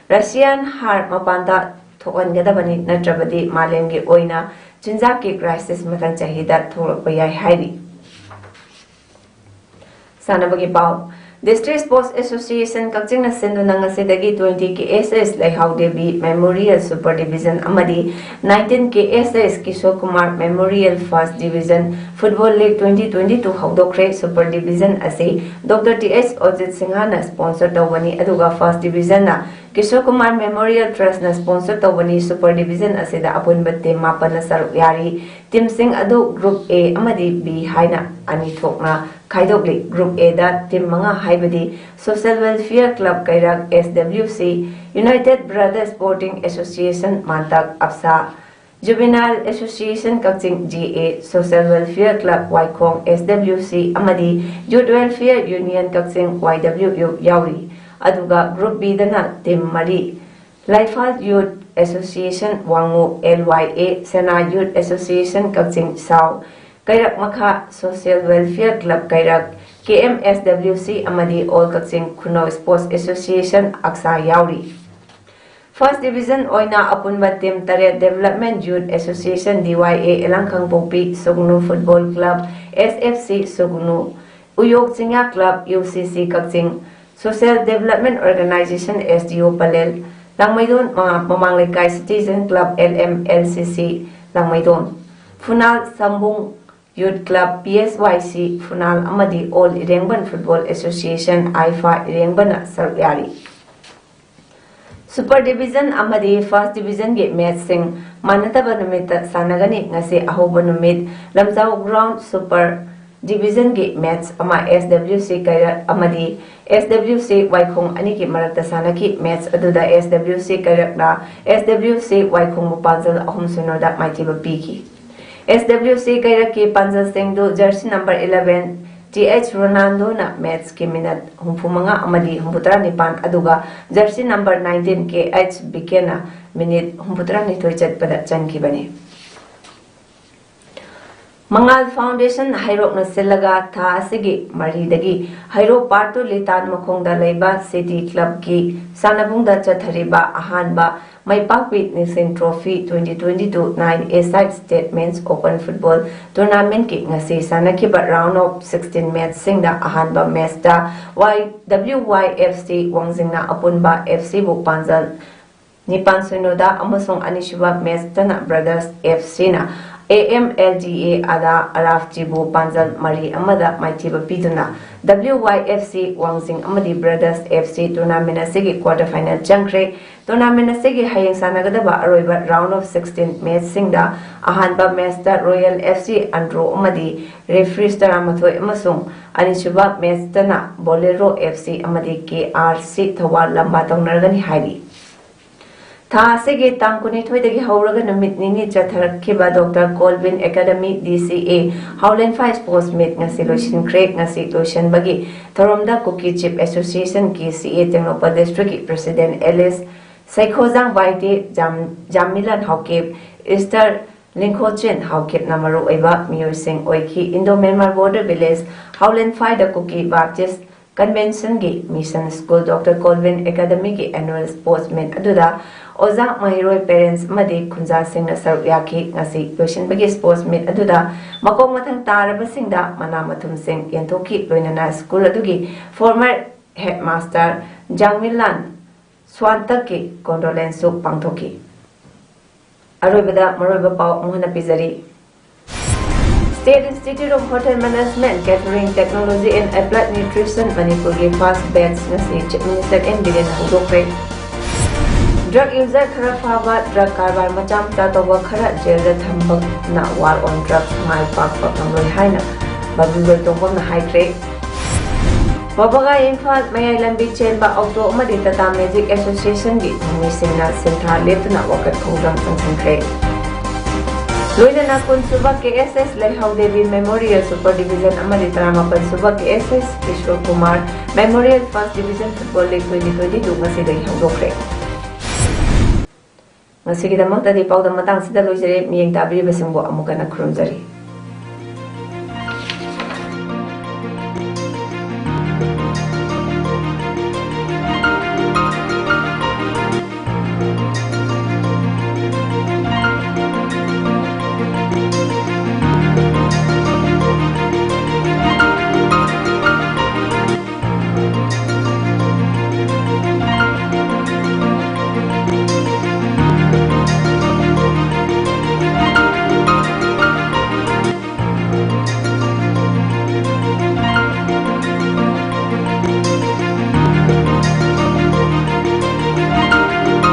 Russian ꯍꯥꯔ ꯃꯄꯥꯟꯗ ꯊꯣꯛꯍꯟꯒꯗꯕꯅꯤ, ꯅꯠꯇ꯭ꯔꯕꯗꯤ ꯃꯥꯂꯦꯝꯒꯤ ꯑꯣꯏꯅ ꯆꯤꯟꯖꯥꯛꯀꯤ crisis ꯃꯊꯪ ꯆꯍꯤꯗ ꯊꯣꯛꯂꯛꯄ ꯌꯥꯏ ꯍꯥꯏꯔꯤ꯫ ꯁꯥꯟꯅꯕꯒꯤ ꯄꯥꯎ꯫ District Sports Association ꯀꯛꯆꯤꯡꯅ ꯁꯤꯟꯗꯨꯅ ꯉꯁꯤꯗꯒꯤ twenty K S S ꯂꯩꯍꯥꯎ ꯗꯦꯕꯤ Memorial Super Division ꯑꯃꯗꯤ nineteen K S S Kishore Kumar Memorial First Division Football League twenty twenty-two ꯍꯧꯗꯣꯛꯈ꯭ꯔꯦ꯫ Super Division ꯑꯁꯤ Doctor T S ꯑꯣꯖꯤꯠ ꯁꯤꯡꯍꯅ sponsor ꯇꯧꯕꯅꯤ, ꯑꯗꯨꯒ First Division ꯅ ꯀꯤꯁꯣꯔ ꯀꯨꯃꯥꯔ ꯃꯦꯃꯣꯔꯤꯌꯦꯜ ꯇ꯭ꯔꯁꯅ ꯁ꯭ꯄꯣꯟꯁꯔ ꯇꯧꯕꯅꯤ꯫ ꯁꯨꯄꯔ ꯗꯤꯕꯤꯖꯟ ꯑꯁꯤꯗ ꯑꯄꯨꯟꯕ ꯇꯤꯝ ꯃꯥꯄꯟꯅ ꯁꯔꯨꯛ ꯌꯥꯔꯤ꯫ ꯇꯤꯝꯁꯤꯡ ꯑꯗꯨ ꯒ꯭ꯔꯨꯞ ꯑꯦ ꯑꯃꯗꯤ ꯕꯤ ꯍꯥꯏꯅ ꯑꯅꯤ ꯊꯣꯛꯅ ꯈꯥꯏꯗꯣꯛꯂꯤ꯫ ꯒ꯭ꯔꯨꯞ ꯑꯦꯗ ꯇꯤꯝ ꯃꯉꯥ ꯍꯥꯏꯕꯗꯤ social welfare club Keirak, S W C, united brother sporting association Mantak, ꯑꯞꯁꯥ, juvenile association Kakching, G A, social welfare club Waikhong, S W C, ꯑꯃꯗꯤ youth welfare union Kakching, Y W U, ꯌꯥꯎꯔꯤ꯫ ꯑꯗꯨꯒ ꯒ꯭ꯔꯨꯞ ꯕꯤꯗꯅ ꯇꯤꯝ ꯃꯔꯤ, Laiphal youth association Wangoo, L Y A, Sena youth association Kakching ꯁꯥꯎ, ꯀꯩꯔꯛ ꯃꯈꯥ social welfare club ꯀꯩꯔꯛ, ꯀꯦ M ꯑꯦꯁ W C ꯑꯃꯗꯤ all Kakching Khunou sports association, ꯑꯛꯁꯥ, ꯌꯥꯎꯔꯤ꯫ ꯐꯥꯔꯁ ꯗꯤꯕꯤꯖꯟ ꯑꯣꯏꯅ ꯑꯄꯨꯟꯕ ꯇꯤꯝ ꯇꯔꯦꯠ, development youth association, D Y A, Elang Kangpokpi, Sugnu football club, S F C Sugnu, Uyok Chingya club, U C C Kakching, social development organisation, S D O Palel, Langmeidong, ꯃꯃꯥ-, Mamang Leikai citizen club, L M L C C, ꯂꯥꯡꯃꯩꯗꯣꯟ, ꯐꯨꯅꯥꯜ ꯁꯝꯕꯨꯡ youth club, P S ꯋꯥꯏ ꯁꯤ ꯐꯨꯅꯥꯜ ꯑꯃꯗꯤ all ꯏꯔꯦꯡꯕꯟ football association, ꯑꯥꯏꯐꯥ, ꯏꯔꯦꯡꯕꯟꯅ ꯁꯔꯨꯛ ꯌꯥꯔꯤ꯫ Super division ꯑꯃꯗꯤ first ꯗꯤꯕꯤꯖꯟꯒꯤ ꯃꯦꯆꯁꯤꯡ ꯃꯥꯟꯅꯗꯕ ꯅꯨꯃꯤꯠꯇ ꯁꯥꯟꯅꯒꯅꯤ꯫ ꯉꯁꯤ ꯑꯍꯧꯕ ꯅꯨꯃꯤꯠ ꯂꯝꯖꯥꯎ ꯒ꯭ꯔꯥꯎꯟ ꯁꯨꯄꯔ ꯗꯤꯕꯤꯖꯟꯒꯤ ꯃꯦꯆ ꯑꯃ ꯑꯦꯁ ꯗꯕ꯭ꯂꯤꯎ ꯁꯤ ꯀꯩꯔꯛ ꯑꯃꯗꯤ ꯑꯦꯁ ꯗꯕ꯭ꯂꯤꯎ ꯁꯤ ꯋꯥꯏꯈꯣꯡ ꯑꯅꯤꯒꯤ ꯃꯔꯛꯇ ꯁꯥꯟꯅꯈꯤ꯫ ꯃꯦꯆ ꯑꯗꯨꯗ ꯑꯦꯁ ꯗꯕ꯭ꯂꯤꯎ ꯁꯤ ꯀꯩꯔꯛꯅ ꯑꯦꯁ ꯗꯕ꯭ꯂꯤꯎ ꯁꯤ ꯋꯥꯏꯈꯣꯡꯕꯨ ꯄꯥꯟꯖꯜ ꯑꯍꯨꯝ ꯁꯤꯅꯣꯗ ꯃꯥꯏꯊꯤꯕ ꯄꯤꯈꯤ꯫ ꯑꯦꯁ ꯗꯕ꯭ꯂꯤꯎ ꯁꯤ ꯀꯩꯔꯛꯀꯤ ꯄꯥꯟꯖꯜꯁꯤꯡꯗꯨ jersey number eleven, T H ꯔꯣꯅꯥꯜꯗꯣꯅ ꯃꯦꯆꯀꯤ ꯃꯤꯅꯠ ꯍꯨꯝꯐꯨ ꯃꯉꯥ ꯑꯃꯗꯤ ꯍꯨꯝꯐꯨꯇꯔꯥ ꯅꯤꯄꯥꯟ, ꯑꯗꯨꯒ jersey number nineteen, K H ꯕꯤꯀꯦꯅ ꯃꯤꯅꯤꯠ ꯍꯨꯝꯐꯨꯇꯔꯥ ꯅꯤꯊꯣꯏ ꯆꯠꯄꯗ ꯆꯟꯈꯤꯕꯅꯤ꯫ ꯃꯉꯥꯜ ꯐꯥꯎꯟꯗꯦꯁꯟ ꯍꯩꯔꯣꯛꯅ ꯁꯤꯜꯂꯒ ꯊꯥ ꯑꯁꯤꯒꯤ ꯃꯔꯤꯗꯒꯤ ꯍꯩꯔꯣꯛ ꯄꯥꯔꯠ ꯇꯨ ꯂꯤꯇꯥꯟ ꯃꯈꯣꯡꯗ ꯂꯩꯕ ꯁꯤꯇꯤ ꯀ꯭ꯂꯕꯀꯤ ꯁꯥꯟꯅꯕꯨꯡꯗ ꯆꯠꯊꯔꯤꯕ ꯑꯍꯥꯟꯕ ꯃꯥꯏꯄꯥꯛꯄꯤ ꯅꯤꯡꯁꯤꯡ trophy twenty twenty-two nine A side statements open football tournamentꯀꯤ ꯉꯁꯤ ꯁꯥꯟꯅꯈꯤꯕ round of sixteen matchꯁꯤꯡꯗ ꯑꯍꯥꯟꯕ matchꯇ ꯋꯥꯏ ꯗꯕ꯭ꯂꯤꯎ ꯋꯥꯏ ꯑꯦꯐ ꯁꯤ ꯋꯥꯡꯖꯤꯡꯅ ꯑꯄꯨꯟꯕ ꯑꯦꯐ ꯁꯤꯕꯨ ꯄꯥꯟꯖꯜ ꯅꯤꯄꯥꯟ ꯁꯤꯅꯣꯗ ꯑꯃꯁꯨꯡ ꯑꯅꯤꯁꯨꯕ matchꯇꯅ ꯕ꯭ꯔꯗꯔꯁ ꯑꯦꯐ ꯁꯤꯅ ꯑꯦ ꯑꯦꯝ ꯑꯦꯜ ꯗꯤ ꯑꯦ ꯑꯗꯥ ꯑꯔꯥꯐ ꯆꯤꯕꯨ ꯄꯥꯟꯖꯜ ꯃꯔꯤ ꯑꯃꯗ ꯃꯥꯏꯊꯤꯕ ꯄꯤꯗꯨꯅ W Y F C ꯋꯥꯡꯖꯤꯡ ꯑꯃꯗꯤ Brothers F C tournament ꯑꯁꯤꯒꯤ quarter final ꯆꯪꯈ꯭ꯔꯦ꯫ Tournament ꯑꯁꯤꯒꯤ ꯍꯌꯦꯡ ꯁꯥꯟꯅꯒꯗꯕ ꯑꯔꯣꯏꯕ round of sixteen matchꯁꯤꯡꯗ ꯑꯍꯥꯟꯕ matchꯇ Royal F C Andro ꯑꯃꯗꯤ referees ꯇꯔꯥꯃꯥꯊꯣꯏ ꯑꯃꯁꯨꯡ ꯑꯅꯤꯁꯨꯕ matchꯇꯅ Bolero F C ꯑꯃꯗꯤ K R C ꯊꯧꯕꯥꯜ ꯂꯝꯕꯥ ꯇꯧꯅꯔꯒꯅꯤ ꯍꯥꯏꯔꯤ꯫ ꯊꯥ ꯑꯁꯤꯒꯤ ꯇꯥꯡ ꯀꯨꯟꯅꯤꯊꯣꯏꯗꯒꯤ ꯍꯧꯔꯒ ꯅꯨꯃꯤꯠ ꯅꯤꯅꯤ ꯆꯠꯊꯔꯛꯈꯤꯕ Doctor Colvin Academy D C A Howland Five Sports Meet ꯉꯁꯤ ꯂꯣꯏꯁꯤꯟꯈ꯭ꯔꯦ꯫ ꯉꯁꯤ ꯂꯣꯏꯁꯤꯟꯕꯒꯤ ꯊꯧꯔꯝꯗ Kuki Chief Association K C A Tengnoupal Districtꯀꯤ President Alice ꯁꯩꯈꯣꯖꯥꯡ ꯕꯥꯏꯇꯦ, ꯖꯥꯝ-, ꯖꯥꯝꯃꯤꯂꯟ ꯍꯥꯎꯀꯤꯞ, Esther ꯂꯤꯡꯈꯣꯆꯤꯟ ꯍꯥꯎꯀꯤꯞꯅ ꯃꯔꯨꯑꯣꯏꯕ ꯃꯤꯑꯣꯏꯁꯤꯡ ꯑꯣꯏꯈꯤ꯫ Indo Myanmar Border Village Howland Fiveꯗ Kuki Baptist Conventionꯒꯤ Mission School Doctor Colvin Academyꯒꯤ annual sports meet ꯑꯗꯨꯗ ꯑꯣꯖꯥ, ꯃꯍꯩꯔꯣꯏ, parents ꯑꯃꯗꯤ ꯈꯨꯟꯖꯥꯁꯤꯡꯅ ꯁꯔꯨꯛ ꯌꯥꯈꯤ꯫ ꯉꯁꯤ ꯂꯣꯏꯁꯤꯟꯕꯒꯤ sports meet ꯑꯗꯨꯗ ꯃꯀꯣꯛ ꯃꯊꯪ ꯇꯥꯔꯕꯁꯤꯡꯗ ꯃꯅꯥ ꯃꯊꯨꯝꯁꯤꯡ ꯌꯦꯟꯊꯣꯛꯈꯤ꯫ ꯂꯣꯏꯅꯅ school ꯑꯗꯨꯒꯤ former headmaster ꯖꯥꯡꯃꯤꯟꯂꯥꯟ ꯁ꯭ꯋꯥꯟꯇꯛꯀꯤ condolenceꯁꯨ ꯄꯥꯡꯊꯣꯛꯈꯤ꯫ ꯑꯔꯣꯏꯕꯗ ꯃꯔꯨꯑꯣꯏꯕ ꯄꯥꯎ ꯑꯃꯨꯛ ꯍꯟꯅ ꯄꯤꯖꯔꯤ꯫ State Institute of Hotel Management, Catering Technology and Applied Nutrition ꯃꯅꯤꯄꯨꯔꯒꯤ first batch ꯉꯁꯤ Chief Minister N ꯕꯤꯔꯦꯟꯅ ꯍꯧꯗꯣꯛꯈ꯭ꯔꯦ꯫ Drug user ꯈꯔ ꯐꯥꯕ, drug ꯀꯔꯕꯥꯔ ꯃꯆꯥ ꯃꯆꯥ ꯇꯧꯕ ꯈꯔ ꯖꯦꯜꯗ ꯊꯝꯕꯅ war on drugs ꯃꯥꯏ ꯄꯥꯛꯄ ꯉꯝꯂꯣꯏ ꯍꯥꯏꯅ ꯕꯥꯕꯨꯖꯣꯏ ꯇꯣꯡꯕꯝꯅ ꯍꯥꯏꯈ꯭ꯔꯦ꯫ ꯋꯥꯕꯒꯥꯏ ꯏꯝꯐꯥꯜ ꯃꯌꯥꯏ ꯂꯝꯕꯤ ꯆꯦꯟꯕ ꯑꯣꯛꯇꯣ ꯑꯃꯗꯤ ꯇꯥꯇꯥ ꯃꯦꯖꯤꯛ ꯑꯦꯁꯣꯁꯤꯌꯦꯁꯟꯒꯤ ꯃꯤꯁꯤꯡꯅ ꯁꯤꯟꯊꯥ ꯂꯦꯞꯇꯨꯅ ꯋꯥꯀꯠ ꯈꯣꯡꯖꯪ ꯆꯪꯁꯤꯟꯈ꯭ꯔꯦ꯫ ꯂꯣꯏꯅꯅ ꯀꯨꯟꯁꯨꯕ K S S ꯂꯩꯍꯥꯎ ꯗꯦꯕꯤ ꯃꯦꯃꯣꯔꯤꯌꯦꯜ ꯁꯨꯄꯔ ꯗꯤꯕꯤꯖꯟ ꯑꯃꯗꯤ ꯇꯔꯥꯃꯥꯄꯟꯁꯨꯕ K S S ꯏꯁꯣꯔ Kumar memorial first division football league twenty twenty two ꯉꯁꯤꯗꯒꯤ ꯍꯧꯗꯣꯛꯈ꯭ꯔꯦ꯫ ꯉꯁꯤꯒꯤꯗꯃꯛꯇꯗꯤ ꯄꯥꯎꯗꯝ ꯃꯇꯥꯡꯁꯤꯗ ꯂꯣꯏꯖꯔꯦ꯫ ꯃꯤꯠꯌꯦꯡ ꯇꯥꯕꯤꯔꯤꯕꯁꯤꯡꯕꯨ ꯑꯃꯨꯛ ꯍꯟꯅ ꯈꯨꯔꯨꯝꯖꯔꯤ꯫